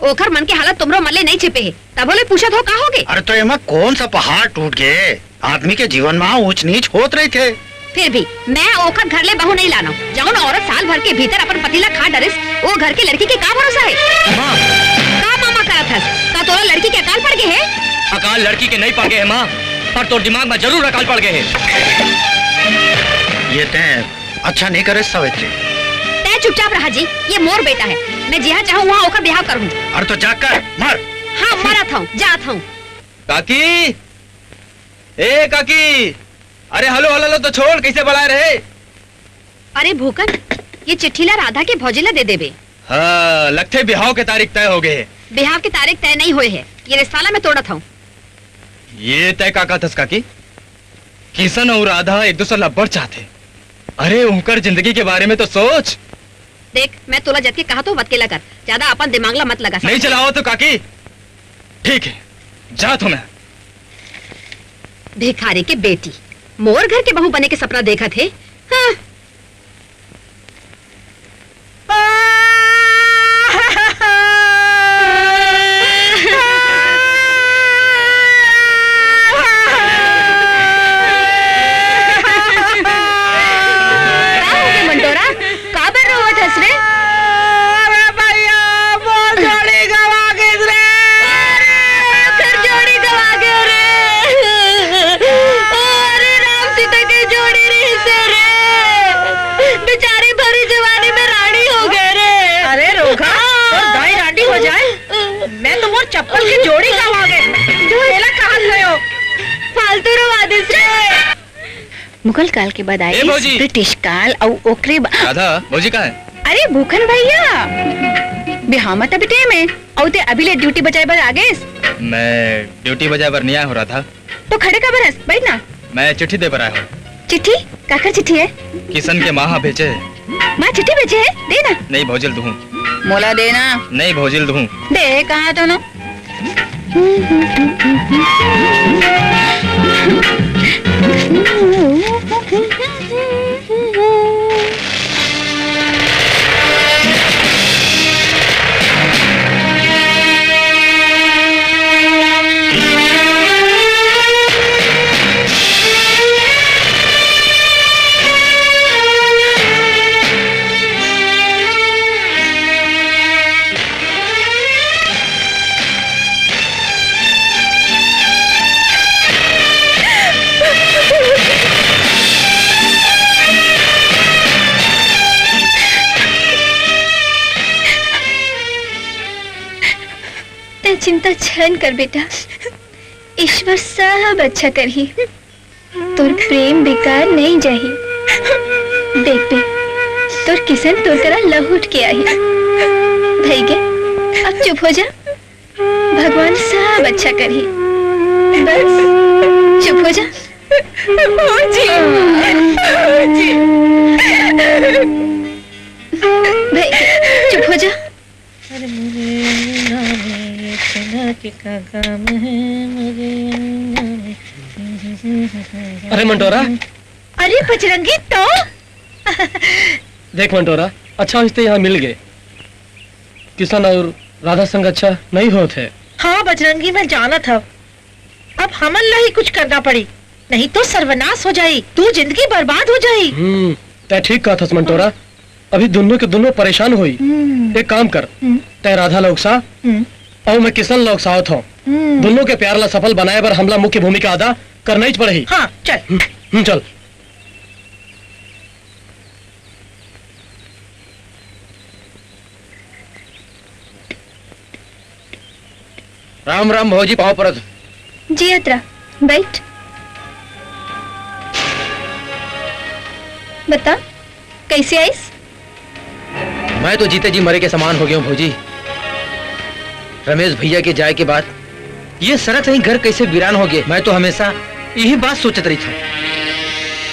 ओखर मन के हालत तुमरो मन ले नहीं छिपे हे, तभो ले पूछत हो का होगे? अरे तो एमा कौन सा पहाड़ टूट गे? आदमी के जीवन मा ऊंच नीच होत रहिथे। फिर भी मैं ओखर घर ले बहू नहीं लानव। जउन औरत साल भर के भीतर अपन पति ला खा डरिस, वो घर के लड़की के का भरोसा हे? माँ। का मामा करत हस? का तोला लड़की के अकाल पड़ गे हे? अकाल लड़की के नहीं पड़ गे हे माँ, पर तोर दिमाग मा जरूर अकाल पड़ गे हे। ये तैं अच्छा नहीं करे सावित्री। तैं चुपचाप रहा जी, ये मोर बेटा हे, मैं जिहाँ चाहूँ वहाँ ओकर बिहाव करहूँ। अरे तो जा कर मर। हाँ, मरत हूँ, जात हूँ। काकी, ए काकी, अरे हलो हलो हलो तो छोड़, कैसे बलाए रहे? अरे भूकन, ये चिट्ठी ला राधा के भौजी ला दे देबे। हाँ, लगथे बिहाव के तारीख तय हो गे हे। बिहाव के तारीख तय नहीं होए हे, ये रिश्ता ला मैं तोड़त हूँ। ये तय का कहत हस काकी? किशन अउ राधा एक दूसर ला अब्बड़ चाहथे। अरे उनकर जिंदगी के बारे में तो सोच। देख, मैं तोला जतके कहा तो वतके ला कर, ज्यादा अपन दिमाग ला मत लगा। नहीं चलाओ तो काकी। ठीक है, जात हूँ मैं। भिखारी के बेटी मोर घर के बहू बने के सपना देखत हे। हाँ। का होगे मंटोरा? काबर रोवत हस रे? अरे भैया, मोर जोड़ी गवा गिस रे। अरे, ओकर जोड़ी गवा गे रे। अरे, राम सीता के जोड़ी रहिस रे। चप्पल के जोड़ी गवा गे। तेला कहाँ गयो? फालतू रवा दिस रे। मुगल काल के बाद ए आइस भौजी। ब्रिटिश काल, अउ ओकरे बा-, राधा, भौजी कहाँ हे? अरे भूखन भैया, बिहाव म त अभी टाइम हे, अउ ते अभी ले ड्यूटी बजाए बर आ गेस। मैं ड्यूटी बजाए बर नइ आए हों राधा। तो खड़े काबर हस? बइठ ना। मैं चिट्ठी दे बर आए हों। चिट्ठी? काकर चिट्ठी हे? किशन के माँ ह भेजे हे। माँ चिट्ठी भेजे हे? दे ना। नहीं भौजी ल दुहूँ। मोला दे ना। नहीं भौजी ल दुहूँ। दे कहा तो ना। तैं चिंता झन कर बेटा, ईश्वर सब अच्छा करही। तोर प्रेम बेकार नइ जाही। देख बे, तोर किशन तोर करा लहुट के आही। भइगे, अब चुप हो जा। भगवान सब अच्छा करही। बस, चुप हो जा। भौजी, भौजी। भइगे, चुप हो जा। अरे मोरे अंगना में ये चना के का काम है, मोरे अंगना में। अरे मंटोरा। अरे बजरंगी, तो? देख मंटोरा, अच्छा होइस ते यहाँ मिल गे। किशन अउ राधा संग अच्छा नइ होत हे। हाँ बजरंगी, मैं जानत हँव। अब हमन ला ही कुछ करना पड़ी, नहीं तो सर्वनाश हो जाही, तोर जिंदगी बर्बाद हो जाही। हम्म, तैं ठीक कहत हस मंटोरा। अभी दुनों के दुनों परेशान होही। हम्म। एक काम कर, हम्म। तैं राधा ला उकसा, हम्म। अउ मैं किशन ला उकसावत हँव। हम्म। दुनों के प्यार ला सफल बनाए बर हमला मुख्य भूमिका अदा करना ही पड़ही। हाँ, चल। हम्म, हम्म, चल। राम राम भौजी, पाँव परत। जियत रह, बइठ। बता, कइसे आइस? मैं तो जीते जी मरे के समान हो गेंव भौजी। रमेश भैया के जाए के बाद ये सड़क सही घर कइसे वीरान हो गे। मैं तो हमेशा यही बात सोचत रहिथँव।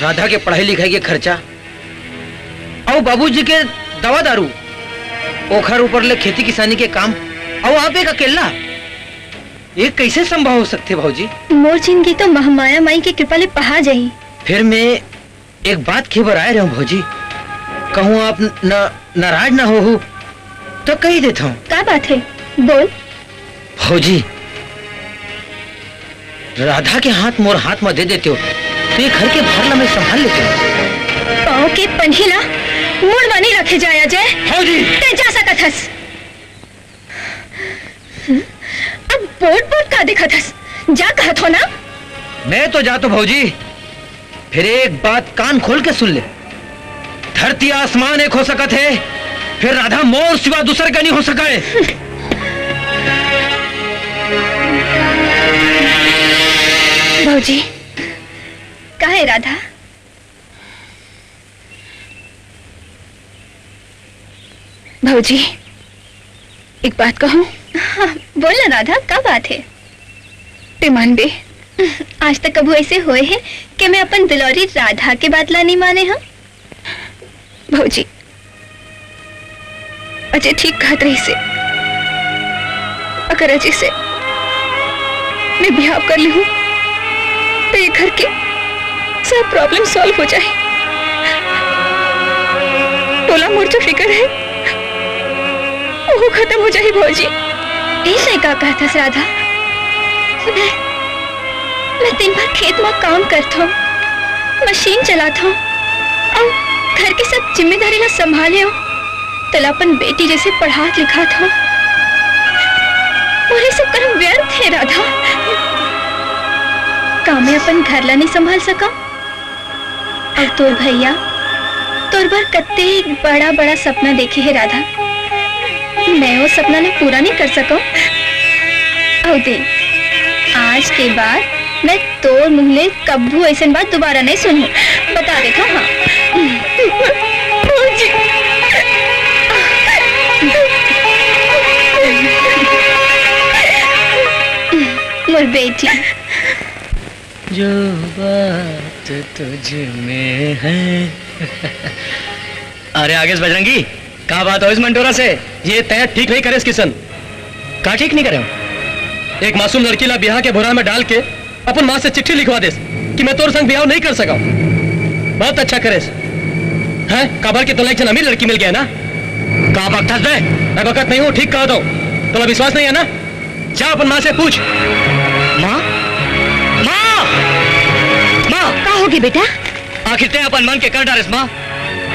राधा के पढ़ाई लिखाई के खर्चा, अउ बाबूजी के दवा दारू, ओखर ऊपर ले खेती किसानी के काम, अउ आप एक अकेल्ला, ये कइसे संभव हो सकथे भौजी? मोर जिनगी तो महामाया माई के कृपा ले पहा जाही। फेर मैं एक बात कहे बर आए रहेंव भौजी, कहूँ आप न-, नाराज न होहू त कहि देथँव। का बात हे? बोल। भौजी, राधा के हाथ मोर हाथ म दे देतेव, त ये घर के भार ला मैं संभाल लेतेंव। पाँव के पनही ला मुड़ म नइ रखे जाय, अजय। भौजी! तैं जा सकत हस। अब बोट बोट का देखत हस? जा कहत हँव ना। मैं तो जाथँव भौजी, फेर एक बात कान खोल के सुन ले, धरती आसमान एक हो सकत हे, फेर राधा मोर सिवा दूसर के नइ हो सकय। भौजी। का हे राधा? भौजी, एक बात कहूँ? हाँ, बोल ना राधा, का बात हे? तैं मानबे? आज तक कभू अइसे होय हे कि मैं अपन दुलौरी राधा के बात ला नइ माने हँव? भौजी, अजय ठीक कहत रहिस हे। अगर अजय से मैं बिहाव कर लेहूँ, त ये घर के सब problem solve हो जाही। तोला मोर जो फिकर हे, वो खतम हो जाही, भौजी। ए, तैं का कहत हस, राधा? मैं, मैं दिन भर खेत म काम करथँव, मशीन चलाथँव, अउ घर के सब जिम्मेदारी ला संभाले हँव। तोला अपन बेटी जइसे पढ़ात लिखात हँव। मोर ये सब करम व्यर्थ हे, राधा। का मैं अपन घर ला नइ संभाल सकँव? अउ तोर भैया तोर बर कतेक बड़ा-बड़ा सपना देखे हे, राधा। मैं वो सपना ला पूरा नइ कर सकँव। होते। आज के बाद मैं तोर मुँह ले कभू अइसन बात दोबारा नहीं सुनहूँ, बता देथों। हाँ। भौजी। मोर बेटी। जो बात तुझ में है। अरे आगे से बजरंगी, का बात होइस मंटोरा से? ये तैं ठीक नहीं करेस किसन। का ठीक नहीं करे हो? एक मासूम लड़की ला बिहाव के भुरहा में डाल के अपन माँ से चिट्ठी लिखवा देस कि मैं तोर संग बिहाव नहीं कर सकँव। बहुत अच्छा करेस। हैं? काबर के तोला एक झन अमीर लड़की मिल गे ना? का बकथस बे? मैं बकत नहीं हूँ, ठीक कहत हँव। तोला विश्वास नहीं है ना? जा अपन माँ से पूछ। माँ, माँ, माँ। का होगे बेटा? आखिर तैं अपन मन के कर डारेस माँ।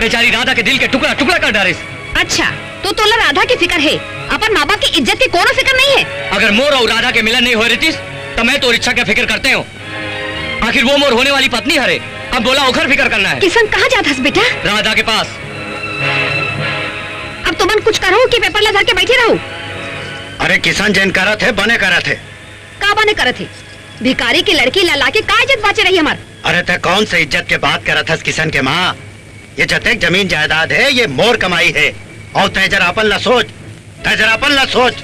बेचारी राधा के दिल के टुकड़ा टुकड़ा कर डारेस। अच्छा, तो तोला राधा के फिकर हे, अपन माँ बाप के इज्जत के कोनो फिकर नहीं हे? अगर मोर अउ राधा के मिलन नहीं होय रहितिस, त मैं तोर इच्छा के फिकर करतेंव। आखिर वो मोर होने वाली पत्नी हरे, अब मोला ओखर फिकर करना हे। किसन, कहाँ जात हस बेटा? राधा के पास। अब तुमन कुछ करहू कि पेपर ला धर के बैठे रहू? अरे किसन, जेन करत हे, बने करत हे। का बने करत हे? भिखारी के लड़की ला लाके का इज्जत बाँचे रही हमर? अरे तैं कौन से इज्जत के बात करत हस किसन के माँ? ये जतेक जमीन जायदाद हे, ये मोर कमाई हे। अउ तैं जरा अपन ला सोच, तैं जरा अपन ला सोच,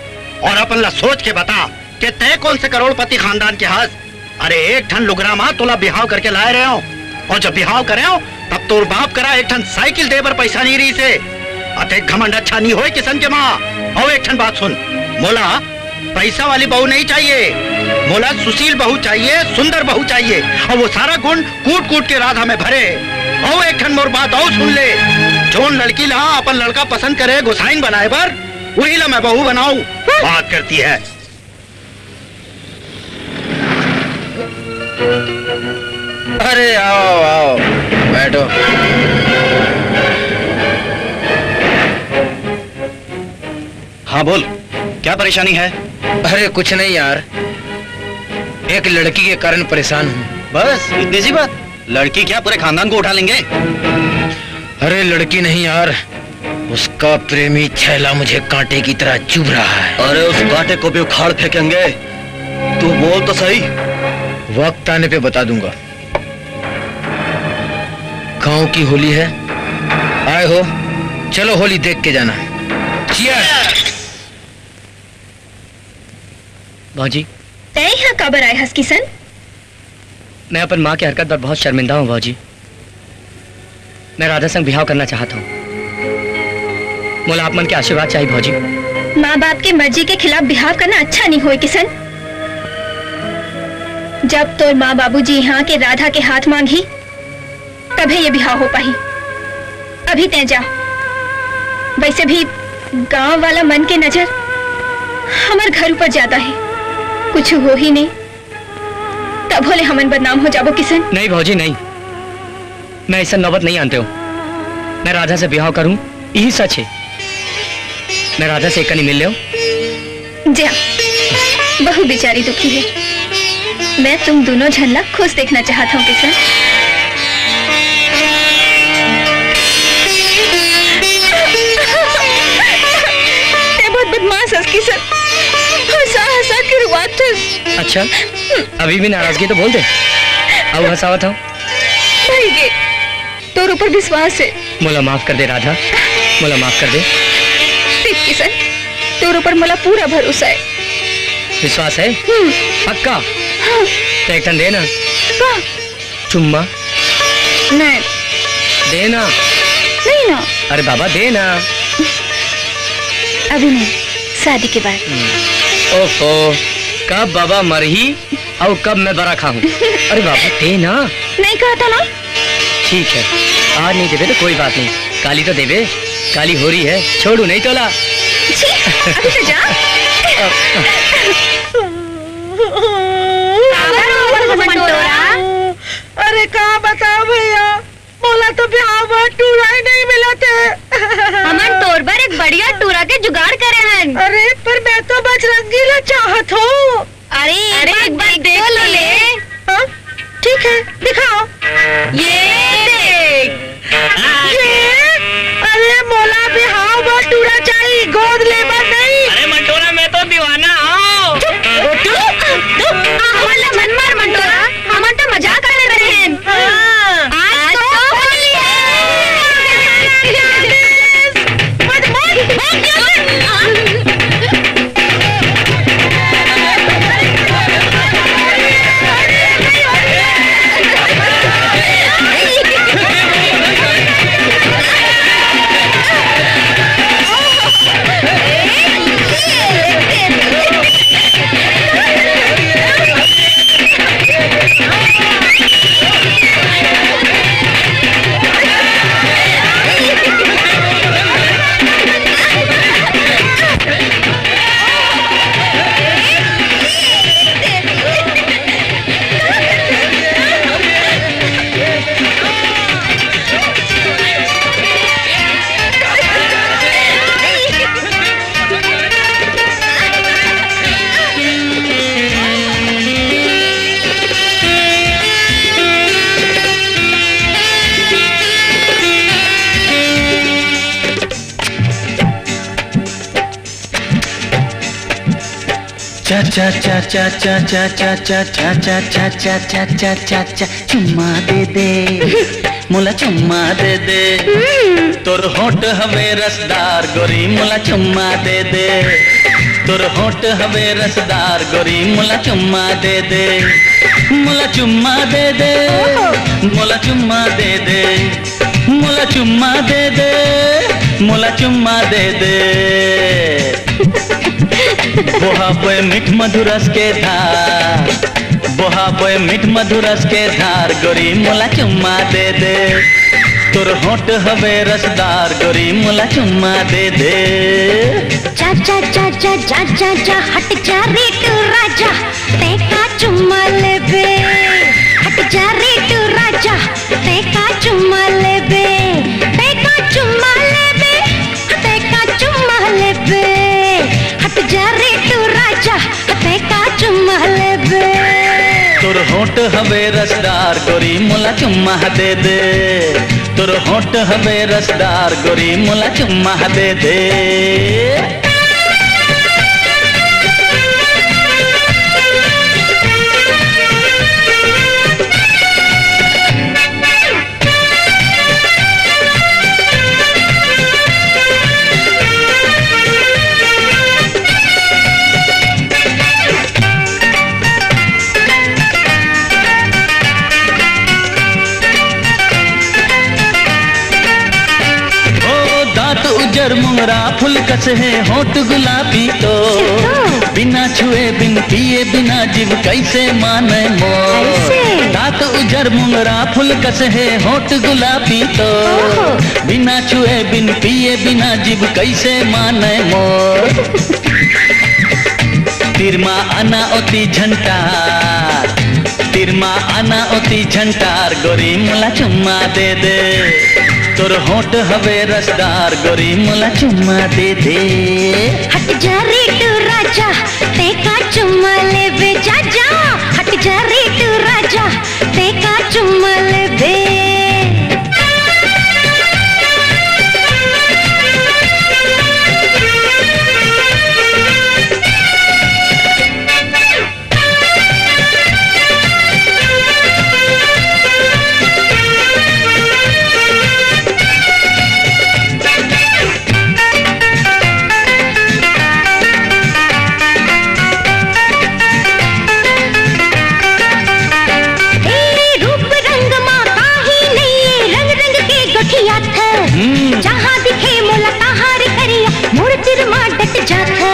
अउ अपन ला सोच के बता कि तैं कौन से करोड़पति खानदान के हस। अरे एक ठन लुगरा माँ तोला बिहाव करके लाय रहेंव, अउ जब बिहाव करेंव तब तोर बाप करा एक ठन साइकिल दे बर पैसा नहीं रहिस हे। अतेक घमंड अच्छा नहीं होय किसन के माँ। अउ एक ठन बात सुन, मोला पैसा वाली बहू नहीं चाहिए, मोला सुशील बहू चाहिए, सुंदर बहू चाहिए। अउ वो सारा गुण कूट कूट के राधा में भरे। अउ एक ठन मोर बात अउ सुन ले, जोन लड़की ला अपन लड़का पसंद करे गोसाइन बनाय बर, उही ला मैं बहू बनाहूँ। बात करती है। अरे आओ, आओ, बैठो। हाँ बोल, क्या परेशानी है? अरे कुछ नहीं यार, एक लड़की के कारण परेशान हूँ। बस इतनी सी बात? लड़की क्या पूरे खानदान को उठा लेंगे? अरे लड़की नहीं यार, उसका प्रेमी छैला मुझे कांटे की तरह चुभ रहा है। अरे उस कांटे को भी उखाड़ फेंकेंगे। तू बोल तो सही। वक्त आने पे बता दूंगा। गांव की होली है, आए हो, चलो होली देख के जाना। Cheers। भौजी। तैं यहाँ काबर आए हस किसन? मैं अपन माँ के हरकत बर बहुत शर्मिंदा हूँ भौजी। मैं राधा संग बिहाव करना चाहत हूँ। मोला आप मन के आशीर्वाद चाहिए भौजी। माँ बाप के मर्जी के खिलाफ बिहाव करना अच्छा नहीं होय किसन। जब तोर माँ बाबूजी यहाँ के राधा के हाथ मांगही, तभे ये बिहाव हो पाही। अभी तैं जा। वैसे भी गांव वाला मन के नजर हमर घर ऊपर ज्यादा हे। कुछ होही नहीं, तभो ले हमन बदनाम हो जाबो किसन। नहीं भौजी, नहीं, मैं अइसन नौबत नहीं आन देंव। मैं राधा से बिहाव करूँ, यही सच हे। मैं राधा से एक कनी मिल लेंव। जा, बहू बेचारी दुखी हे। मैं तुम दूनों झन ला खुश देखना चाहत हूँ किसन। तैं बहुत बदमाश हस किसन, हंसा हंसा के रुआत हस। अच्छा, अभी भी नाराजगी तो बोल दे। अउ हंसावत हँव। भई गे, तोर ऊपर विश्वास हे। मोला माफ कर दे राधा, मोला माफ कर दे। देख किसन, तोर ऊपर मोला पूरा भरोसा हे। विश्वास हे? हम्म। पक्का? हाँ। तो एक ठन दे ना। का? चुम्मा। नहीं। दे ना। नहीं ना। अरे बाबा, दे ना। अभी नहीं, शादी के बाद। हम्म। ओहो, कब बाबा मरही अउ कब मैं बरा खाहूँ? अरे बाबा, दे ना। नहीं कहा था ना? ठीक है, आज नहीं देबे तो कोई बात नहीं, काली तो देबे, काली होरी है, छोड़ू नहीं तोला। छी, अभी तो जा। काबर रोवत हस मंटोरा? अरे का बताओ भैया, मोला तो बिहाव बर टूरा ही नहीं मिलत हे। हमन तोर बर एक बढ़िया टूरा के जुगाड़ करे हन। अरे पर मैं तो बजरंगी ला चाहत हूँ। अरे, अरे, एक बार देख तो ले। हाँ? ठीक है, दिखाओ। ये देख। ये? अरे, मोला बिहाव बर टूरा चाही, गोद ले बर नहीं। अरे, मंटोरा, मैं तो दीवाना हूँ। चुप, रोटी चा चा चा चा चा चा चा चा चा चा चा चा चा चा चा चा चुम्मा दे दे, मोला चुम्मा दे दे। तोर होंठ हवे रसदार गोरी, मोला चुम्मा दे दे। तोर होंठ हवे रसदार गोरी, मोला चुम्मा दे दे, मोला चुम्मा दे दे, मोला चुम्मा दे दे, मोला चुम्मा दे दे, मोला चुम्मा दे दे। बोहाबे मीठ मधुरस के धार, बोहाबे मीठ मधुरस के धार, गोरी मोला चुम्मा दे दे। तोर होंठ हवे रसदार, गोरी मोला चुम्मा दे दे। जा जा जा जा जा जा जा, हट जा रे तू राजा, तैं का चुम्मा लेबे। हट जा रे तू राजा, तैं का चुम्मा लेबे, तैं का चुम्मा लेबे, तैं का चुम्मा लेबे। हट जा रे तू राजा, तैं का चुम्मा लेबे। तोर होंठ हवे रसदार गोरी मोला चुम्मा दे दे। तोर होंठ हवे रसदार गोरी मोला चुम्मा दे दे। ओ दांत उजर मुंगरा फूल कस हे, होंठ गुलाबी तो। बिना छुए, बिन पिए, बिना जीव कैसे माने मोर। कैसे? दांत उजर मुंगरा फूल कस हे, होंठ गुलाबी तो। ओहो। बिना छुए, बिन पिए, बिना जीव कैसे माने मोर। तीर मा आना ओती झंटार, तीर मा आना ओती झंटार, गोरी मोला चुम्मा दे दे। तोर होंठ हवे रसदार, गोरी मोला चुम्मा दे दे। हट जा रे तू राजा, तैं का चुम्मा लेबे, जा जा। हट जा रे तू राजा, तैं का चुम्मा लेबे। ए, रूप रंग मा काही नइये, रंग रंग के गोठियाथे। हम्म। जहाँ दिखे मोला तहाँ रे करिया, मोर तीर मा डट जाथे।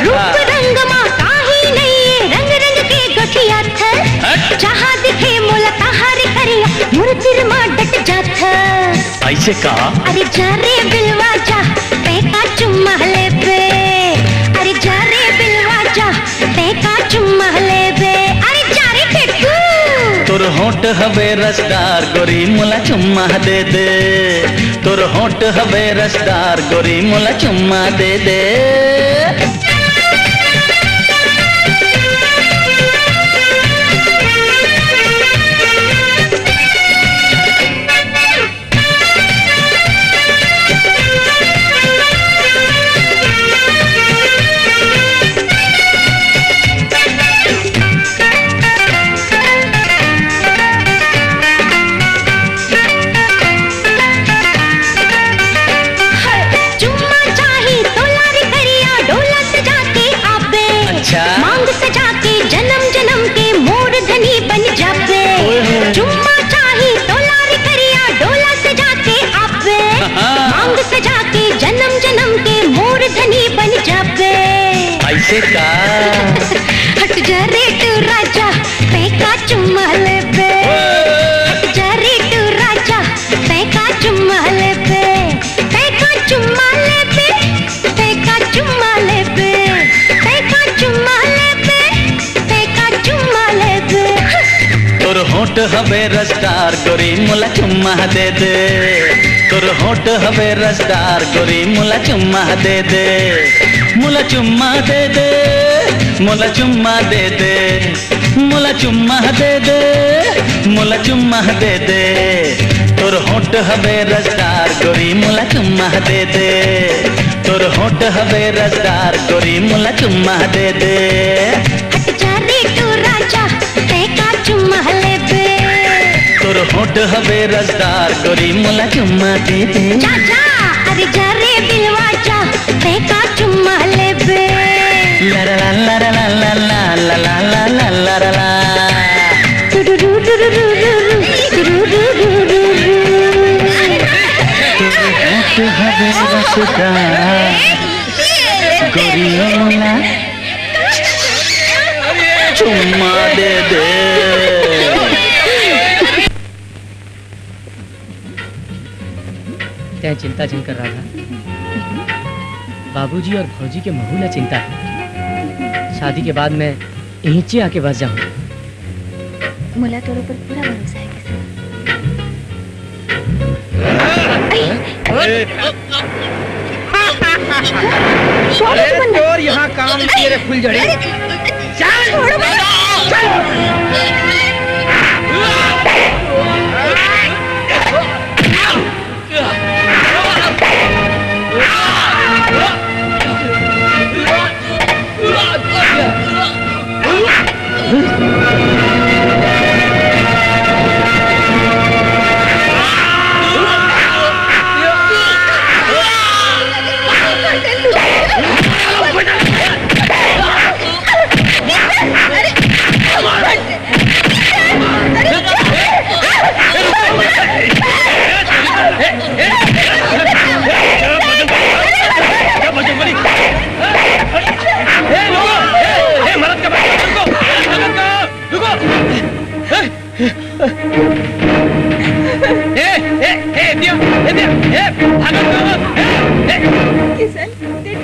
रूप रंग मा काही नइये, रंग रंग के गोठियाथे। हट। जहाँ दिखे मोला तहाँ रे करिया, मोर तीर मा डट जाथे। ऐसे का? अरे जा रे बिलवा जा, तैं का चुम्मा लेबे। अरे जा रे बिलवा जा, तैं का चुम्मा लेबे। अरे जा रे टेटू। तोर होंठ हवे रसदार, गोरी मोला चुम्मा दे दे। तोर होंठ हवे रसदार, गोरी मोला चुम्मा दे दे। चुम्मा चाही तोला रे करिया, डोला सजा के आबे। अच्छा। मांग सजा के जन्म जन्म के मोर धनी बन जाबे। ओए होए। चुम्मा चाही तोला रे करिया, डोला सजा के आबे। हाँ। मांग सजा के जन्म जन्म के मोर धनी बन जाबे। ऐसे का? हट जा रे तू राजा, तैं का चुम्मा लेबे। ओए। हट जा रे तू राजा, तैं का चुम्मा लेबे, तैं का चुम्मा लेबे, तैं का चुम्मा लेबे, तैं का चुम्मा लेबे, तैं का चुम्मा लेबे। तोर होंठ हवे रसदार, गोरी मोला चुम्मा दे दे। तोर होंठ हवे रसदार, गोरी मोला चुम्मा दे दे। मोला चुम्मा दे दे, मोला चुम्मा दे दे। मोला चुम्मा दे दे, मोला चुम्मा दे दे। तोर होंठ हवे रसदार, गोरी मोला चुम्मा दे दे। तोर होंठ हवे रसदार, गोरी मोला चुम्मा दे दे। हट जा रे तू राजा, तैं का चुम्मा लेबे। तोर होंठ हवे रसदार, गोरी मोला चुम्मा दे दे। जा, जा, अरे जा रे बिलवा जा, तैं का चुम्मा लेबे। ला ला ला ला ला ला ला ला ला ला ला ला ला ला। टुडुरु, टुडुरु, टुडुरु, टुडुरु, टुडुरु। तोर होंठ हवे रसदार, गोरी मोला चुम्मा दे दे। तैं चिंता झन कर राधा, बाबूजी और भौजी के महू ला चिंता हे। शादी के बाद मैं इहिंचे आके बस जाहूँ। मोला तोर ऊपर पूरा भरोसा हे किशन। अरे तोर यहाँ काम नहीं रे फुलझड़ी। चल। छोड़ो मुझे। चल।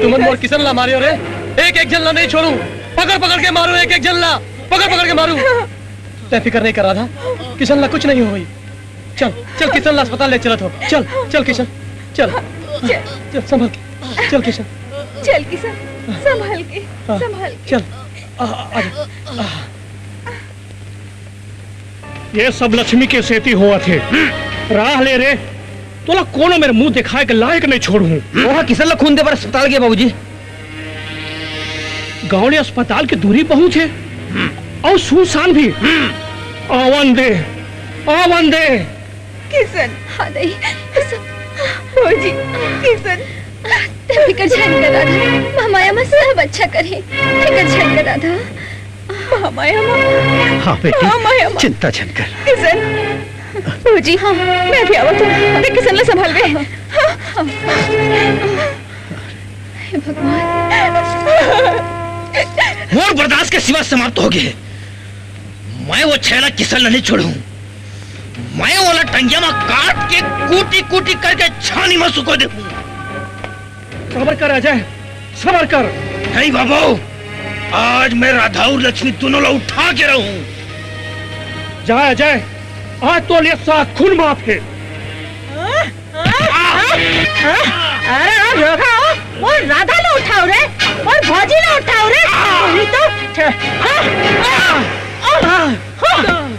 तुमन मोर किशन ला मारे हो रे। एक एक झन ला नहीं छोड़ू, पकड़ पकड़ के मारू, एक एक झन ला पकड़ पकड़ के मारू। तैं फिकर नहीं कर राधा, किशन ला कुछ नहीं होई। चल, चल किशन ला अस्पताल ले चलत हो। चल, चल किशन, चल। चल। चल, संभल के। चल किशन। चल किशन, संभल के, हाँ, संभल के। चल। आ, आ, आ जा। आ। ये सब लक्ष्मी के सेती होवत हे। राह ले रे, तोला कोनो मेर मुंह दिखाए के लायक नहीं छोड़हूं। ओहा किशन ला खून दे बर अस्पताल गे बाबूजी। गांव ले अस्पताल के दूरी बहुत हे अउ सुनसान भी। आवन दे, आवन दे। किशन। हाँ दाई, किशन। भौजी, किशन। तैं फिकर झन कर राधा, महामाया मा सब अच्छा करही। फिकर झन कर राधा। महामाया मा। हाँ बेटी, महामाया मा। चिंता झन कर। किशन। भौजी, हाँ, मैं भी आवत हूँ। तैं किशन ला संभालबे। हाँ, हाँ। हे भगवान। मोर बर्दाश्त के सीमा समाप्त हो गे हे। मैं वो छैला किशन ला नहीं छोड़हूं। मैं ओला टंगिया मा काट के कूटी कूटी करके छानी मा सुखो देहूं। सबर कर अजय, सबर कर। नहीं बाबू, आज मैं राधा और लक्ष्मी दोनों ला उठा के रहूं। जा अजय, आज तोर लिए सात खून माफ हे। अरे, अरे, धोखा हो, वो राधा ला उठाओ रे, वो भौजी ला उठाओ रे, नहीं तो, हाँ, हाँ, हाँ, हाँ।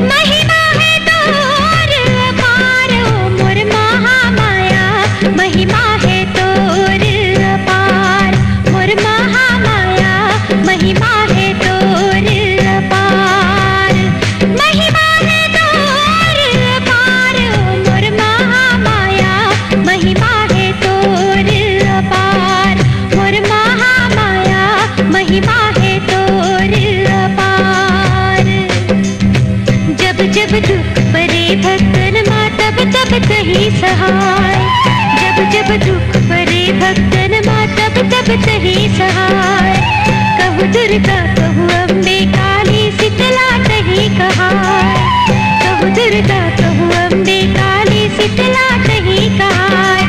महिमा हे तोर अपार, ओ मोर महामाया। महिमा हे तोर अपार, मोर महामाया। महिमा हे तोर अपार, महिमा हे तोर अपार, ओ मोर महामाया। महिमा हे तोर अपार, मोर महामाया। महिमा हे तोर अपार। जब जब दुख परे भक्तन मा, तब तब तहीं सहाय। जब जब दुख परे भक्तन मा, तब तब तहीं सहाय। कहूँ दुर्गा, कहूँ अम्बे काली, शीतला तहीं कहाय। कहूँ दुर्गा, कहूँ अम्बे काली, शीतला तहीं कहाय।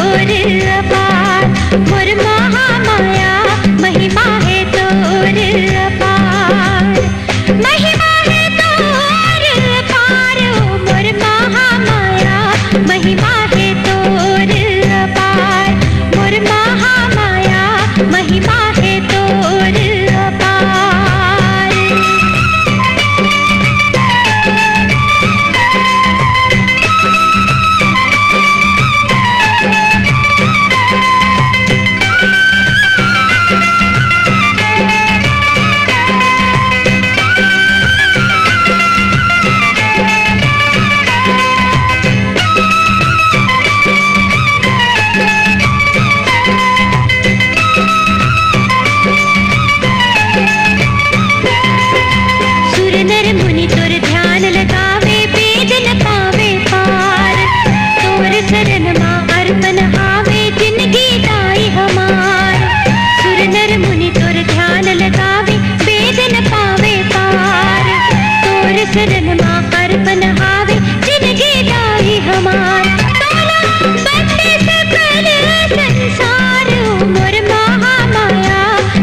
अपार, मोर महामाया, महिमा हे तोर अपार। महिमा हे तोर अपार, ओ मोर महामाया, महिमा हे तोर अपार, मोर महामाया, महिमा हे तोर अपार। सुर नर मुनि तोर ध्यान लगावे, वेद न पावे पार। तोर शरण मा अर्पण आवे, जिनगी दाई हमार। सुर नर मुनि तोर ध्यान लगावे, वेद न पावे पार। तोर शरण मा अर्पण आवे, जिनगी दाई हमार। तोला बंदे सकल संसार, ओ मोर महामाया,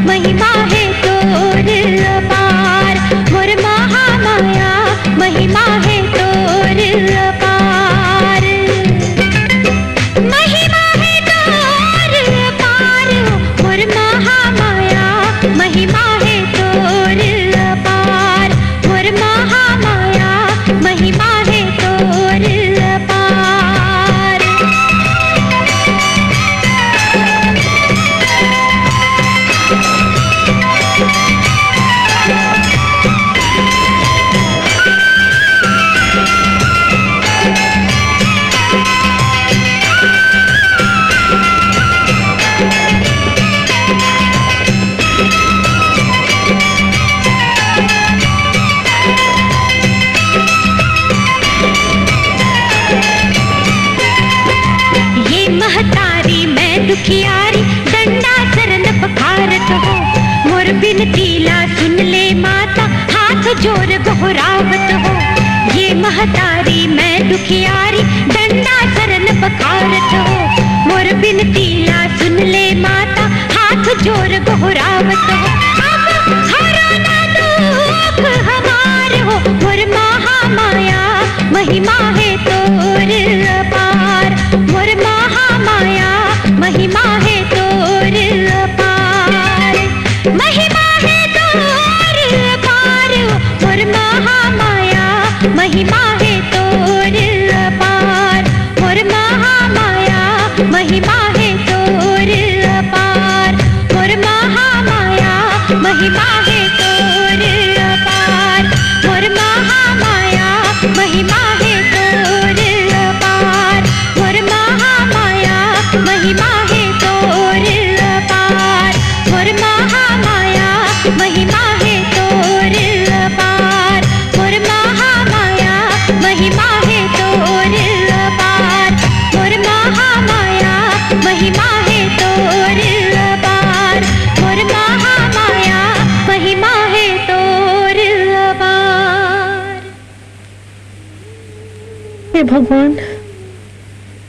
महिमा हे तोर अपार, मोर महामाया, महिमा हे तोर अपार। महिमा हे तोर अपार, मोर महामाया, महिमा हे तोर अपार, मोर महामाया, महिमा हे तोर अपार। ये महतारी मैं दुखियारी, डंडा सरन पखारत हो। मोर बिनती ला सुन ले माता, हाथ जोर गोहरावत हो। ये महतारी मैं दुखियारी, डंडा सरन पखारत हो। मोर बिनती ला सुन ले माता, हाथ जोर गोहरावत हो। अब हरो ना दुख हमार हो, मोर महामाया, महिमा हे तोर अपार, मोर महामाया, महिमा हे तोर अपार। महिमा हे तोर अपार, मोर महामाया, महिमा हे तोर अपार, मोर महामाया, महिमा हे तोर अपार, मोर महामाया, महिमा हे तोर अपार, मोर महामाया, महिमा हे तोर अपार, मोर महामाया, महिमा हे तोर अपार, मोर महामाया, महिमा हे तोर अपार, मोर महामाया, महिमा हे तोर अपार, मोर महामाया, महिमा हे तोर अपार, मोर महामाया, महिमा हे तोर अपार। हे भगवान।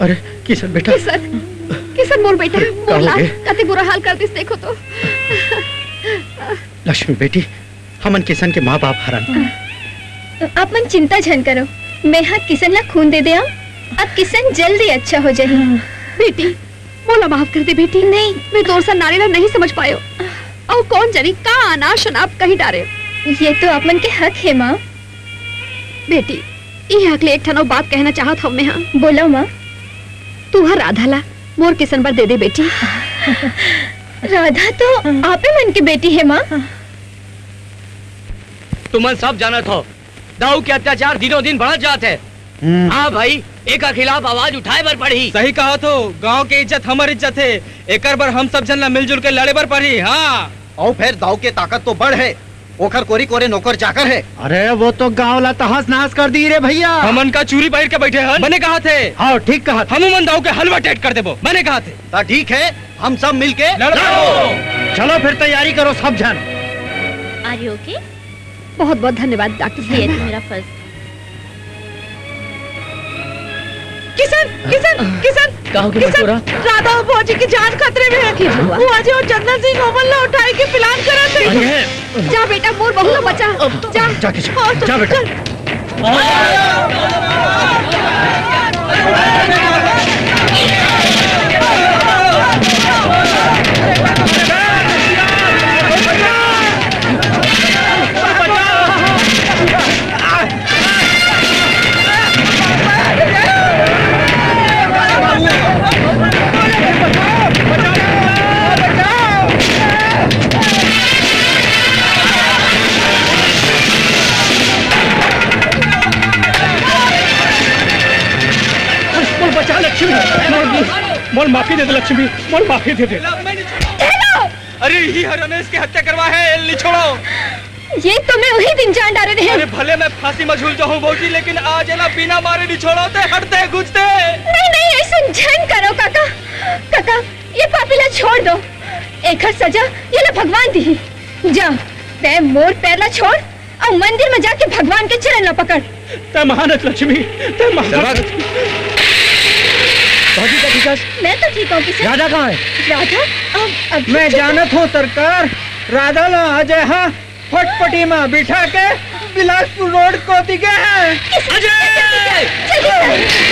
अरे किशन बेटा। किशन, किशन मोर बेटा, अरे, का मोर ला होगे? कति बुरा हाल कर दिस, देखो तो। लक्ष्मी बेटी, हमन किशन के माँ बाप हरन। आप मन चिंता झन करो, मैं हा किशन ला खून दे दे आऊं। अब किशन जल्दी अच्छा हो जाही। बेटी, मोला माफ कर दे बेटी। नहीं। मैं तोर सन नारी ला नहीं समझ पायो। अउ कौन जानी का अनाप शनाप कही डारे। ये तो आप मन के हक हे माँ। बेटी, ये हक ले एक ठन अउ बात कहना चाहत हव मैं हा। बोलो माँ। तू हा राधा ला मोर किशन बर दे दे बेटी। राधा तो आपे मन के बेटी हे माँ। तुमन सब जानत हो, दाऊ के अत्याचार दिनों दिन बढ़त जात हे। हम्म। हाँ भाई, एकर खिलाफ आवाज उठाए बर पड़ही। सही कहा तो, गांव के इज्जत हमर इज्जत हे, एकर बर हम सब झन ला मिलजुल के लड़े बर पड़ही। हाँ। अउ फेर दाऊ के ताकत तो बड़ हे, ओखर कोरी कोरे नौकर चाकर हे। अरे वो तो गांव ला तहस नहस कर दी रे भैया। हमन का चूरी पहिर के बैठे हन? बने कहा थे। हाँ, ठीक कहा थे। हमू मन दाऊ के हलवा टेट कर देबो। बने कहा थे। ता ठीक हे, हम सब मिल के लड़ो। चलो फिर तैयारी करो सब झन। Are you okay? बहुत बहुत धन्यवाद डॉक्टर ये साहब। मेरा फर्ज। किशन, किशन, किशन, का हो गया किशन, मटकोरा? राधा और भौजी की जान खतरे में है। हे भगवान। वो अजय और चंदन सिंह ओमन ला उठाए के plan करत हे। अजय! जा बेटा, मोर बहू ला बचा। जा। जा किशन, और जा बेटा। चल। मोर बचा लक्ष्मी, मोर, मोर माफी दे दे लक्ष्मी, मोर माफी दे दे। अरे, इही ह रमेश के हत्या करवा हे, एला नी छोड़ों। ये तो मैं उही दिन जान डारे रहेंव। अरे, भले मैं फांसी म झूल जाहूं भौजी, लेकिन आज एला बिना मारे नी छोड़ों ते, हटते गुजते। नहीं, नहीं, अइसन झन करो काका। काका, ये पापी ला छोड़ दो, एकर सजा एला भगवान दिही। जा, तैं मोर पैर ला छोड़, अउ मंदिर म जाके भगवान के चरण ला पकड़। तैं महान हस लक्ष्मी, तैं महान हस। भौजी, तैं ठीक हस? मैं तो ठीक हूँ किशन। राधा कहाँ है? राधा? अब, अब मैं जानत हूँ सरकार, राधा ला अजय हा फटफटी म बिठा के बिलासपुर रोड कोती गे हे। अजय! जल्दी कर।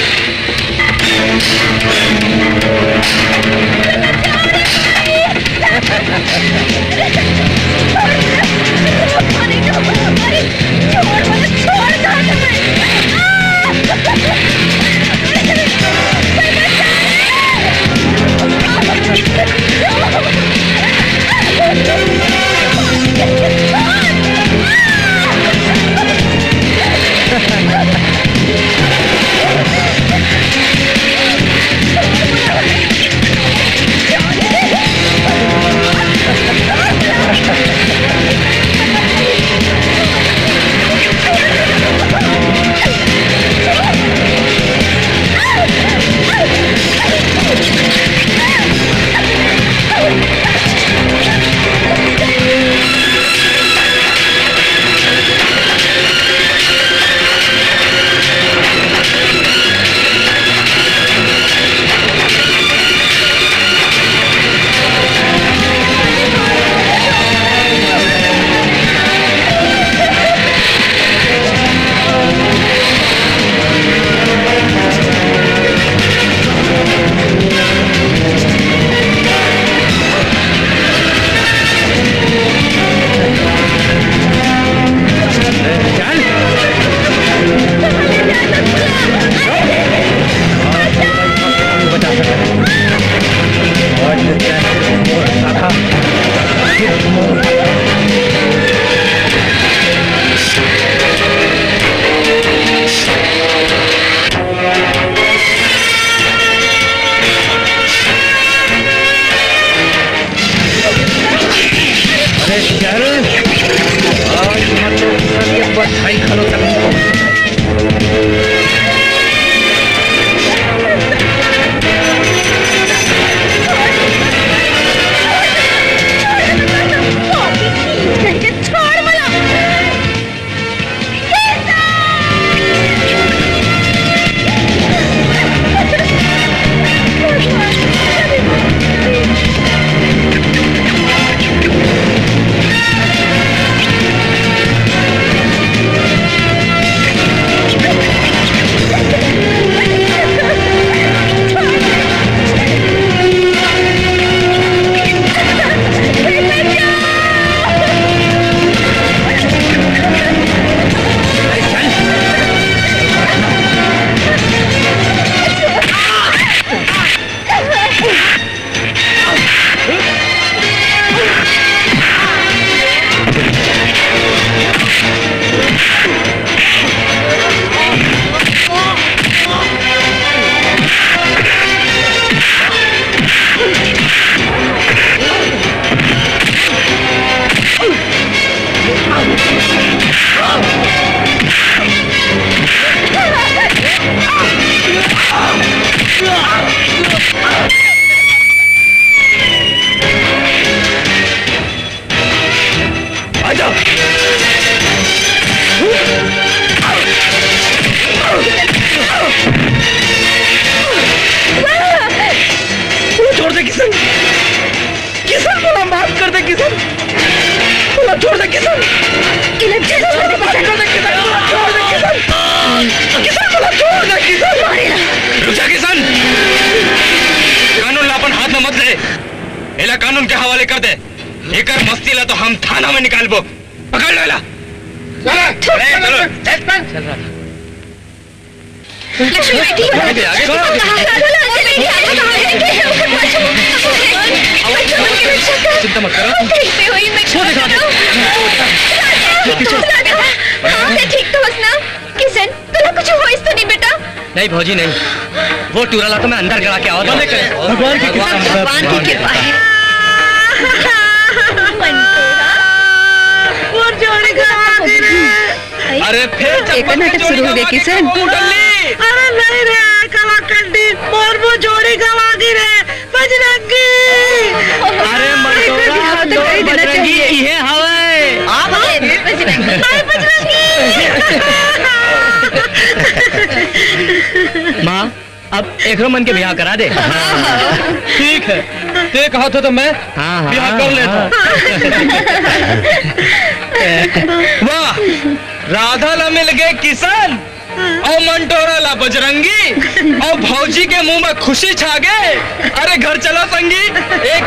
कर दे। एकर मस्ती ला तो हम थाना में निकालबो। पकड़ लो एला। चलो, चलो, चलो, चल। लक्ष्मी, बैठी हो। राधा, राधा, राधा, राधा, राधा, राधा, चिंता मत करो। कहीं पे हुई, मैं वो देखो, राधा, राधा, हाँ, मैं ठीक तो हूँ ना? किशन, तोला कुछ होइस तो नहीं बेटा? नहीं भौजी, नहीं। वो टूरा ला तो मैं अंदर गड़ा के आवत हूँ। भगवान की कृपा। भगवान की कृपा है। वो जोड़ी का आगे रे। अरे फिर एक नाटक शुरू हो गया किशन। अरे नहीं रे, कलाकंडी, मोर वो जोड़ी गवा गिरे, बजरंगी। अरे मंटोरा, हाँ, तो कही देना बजरंगी चाहिए। इहे हवे। आप बजरंगी। अरे बजरंगी। माँ, अब एकरो मन के बिहाव करा दे। ठीक है, ते कहा था तो मैं हाँ, हाँ, बिहाव कर लेता। हाँ। वाह, राधा ला मिल गए किशन। अउ मंटोरा ला बजरंगी, अउ भौजी के मुंह में खुशी छा गे। अरे घर चला संगी, एक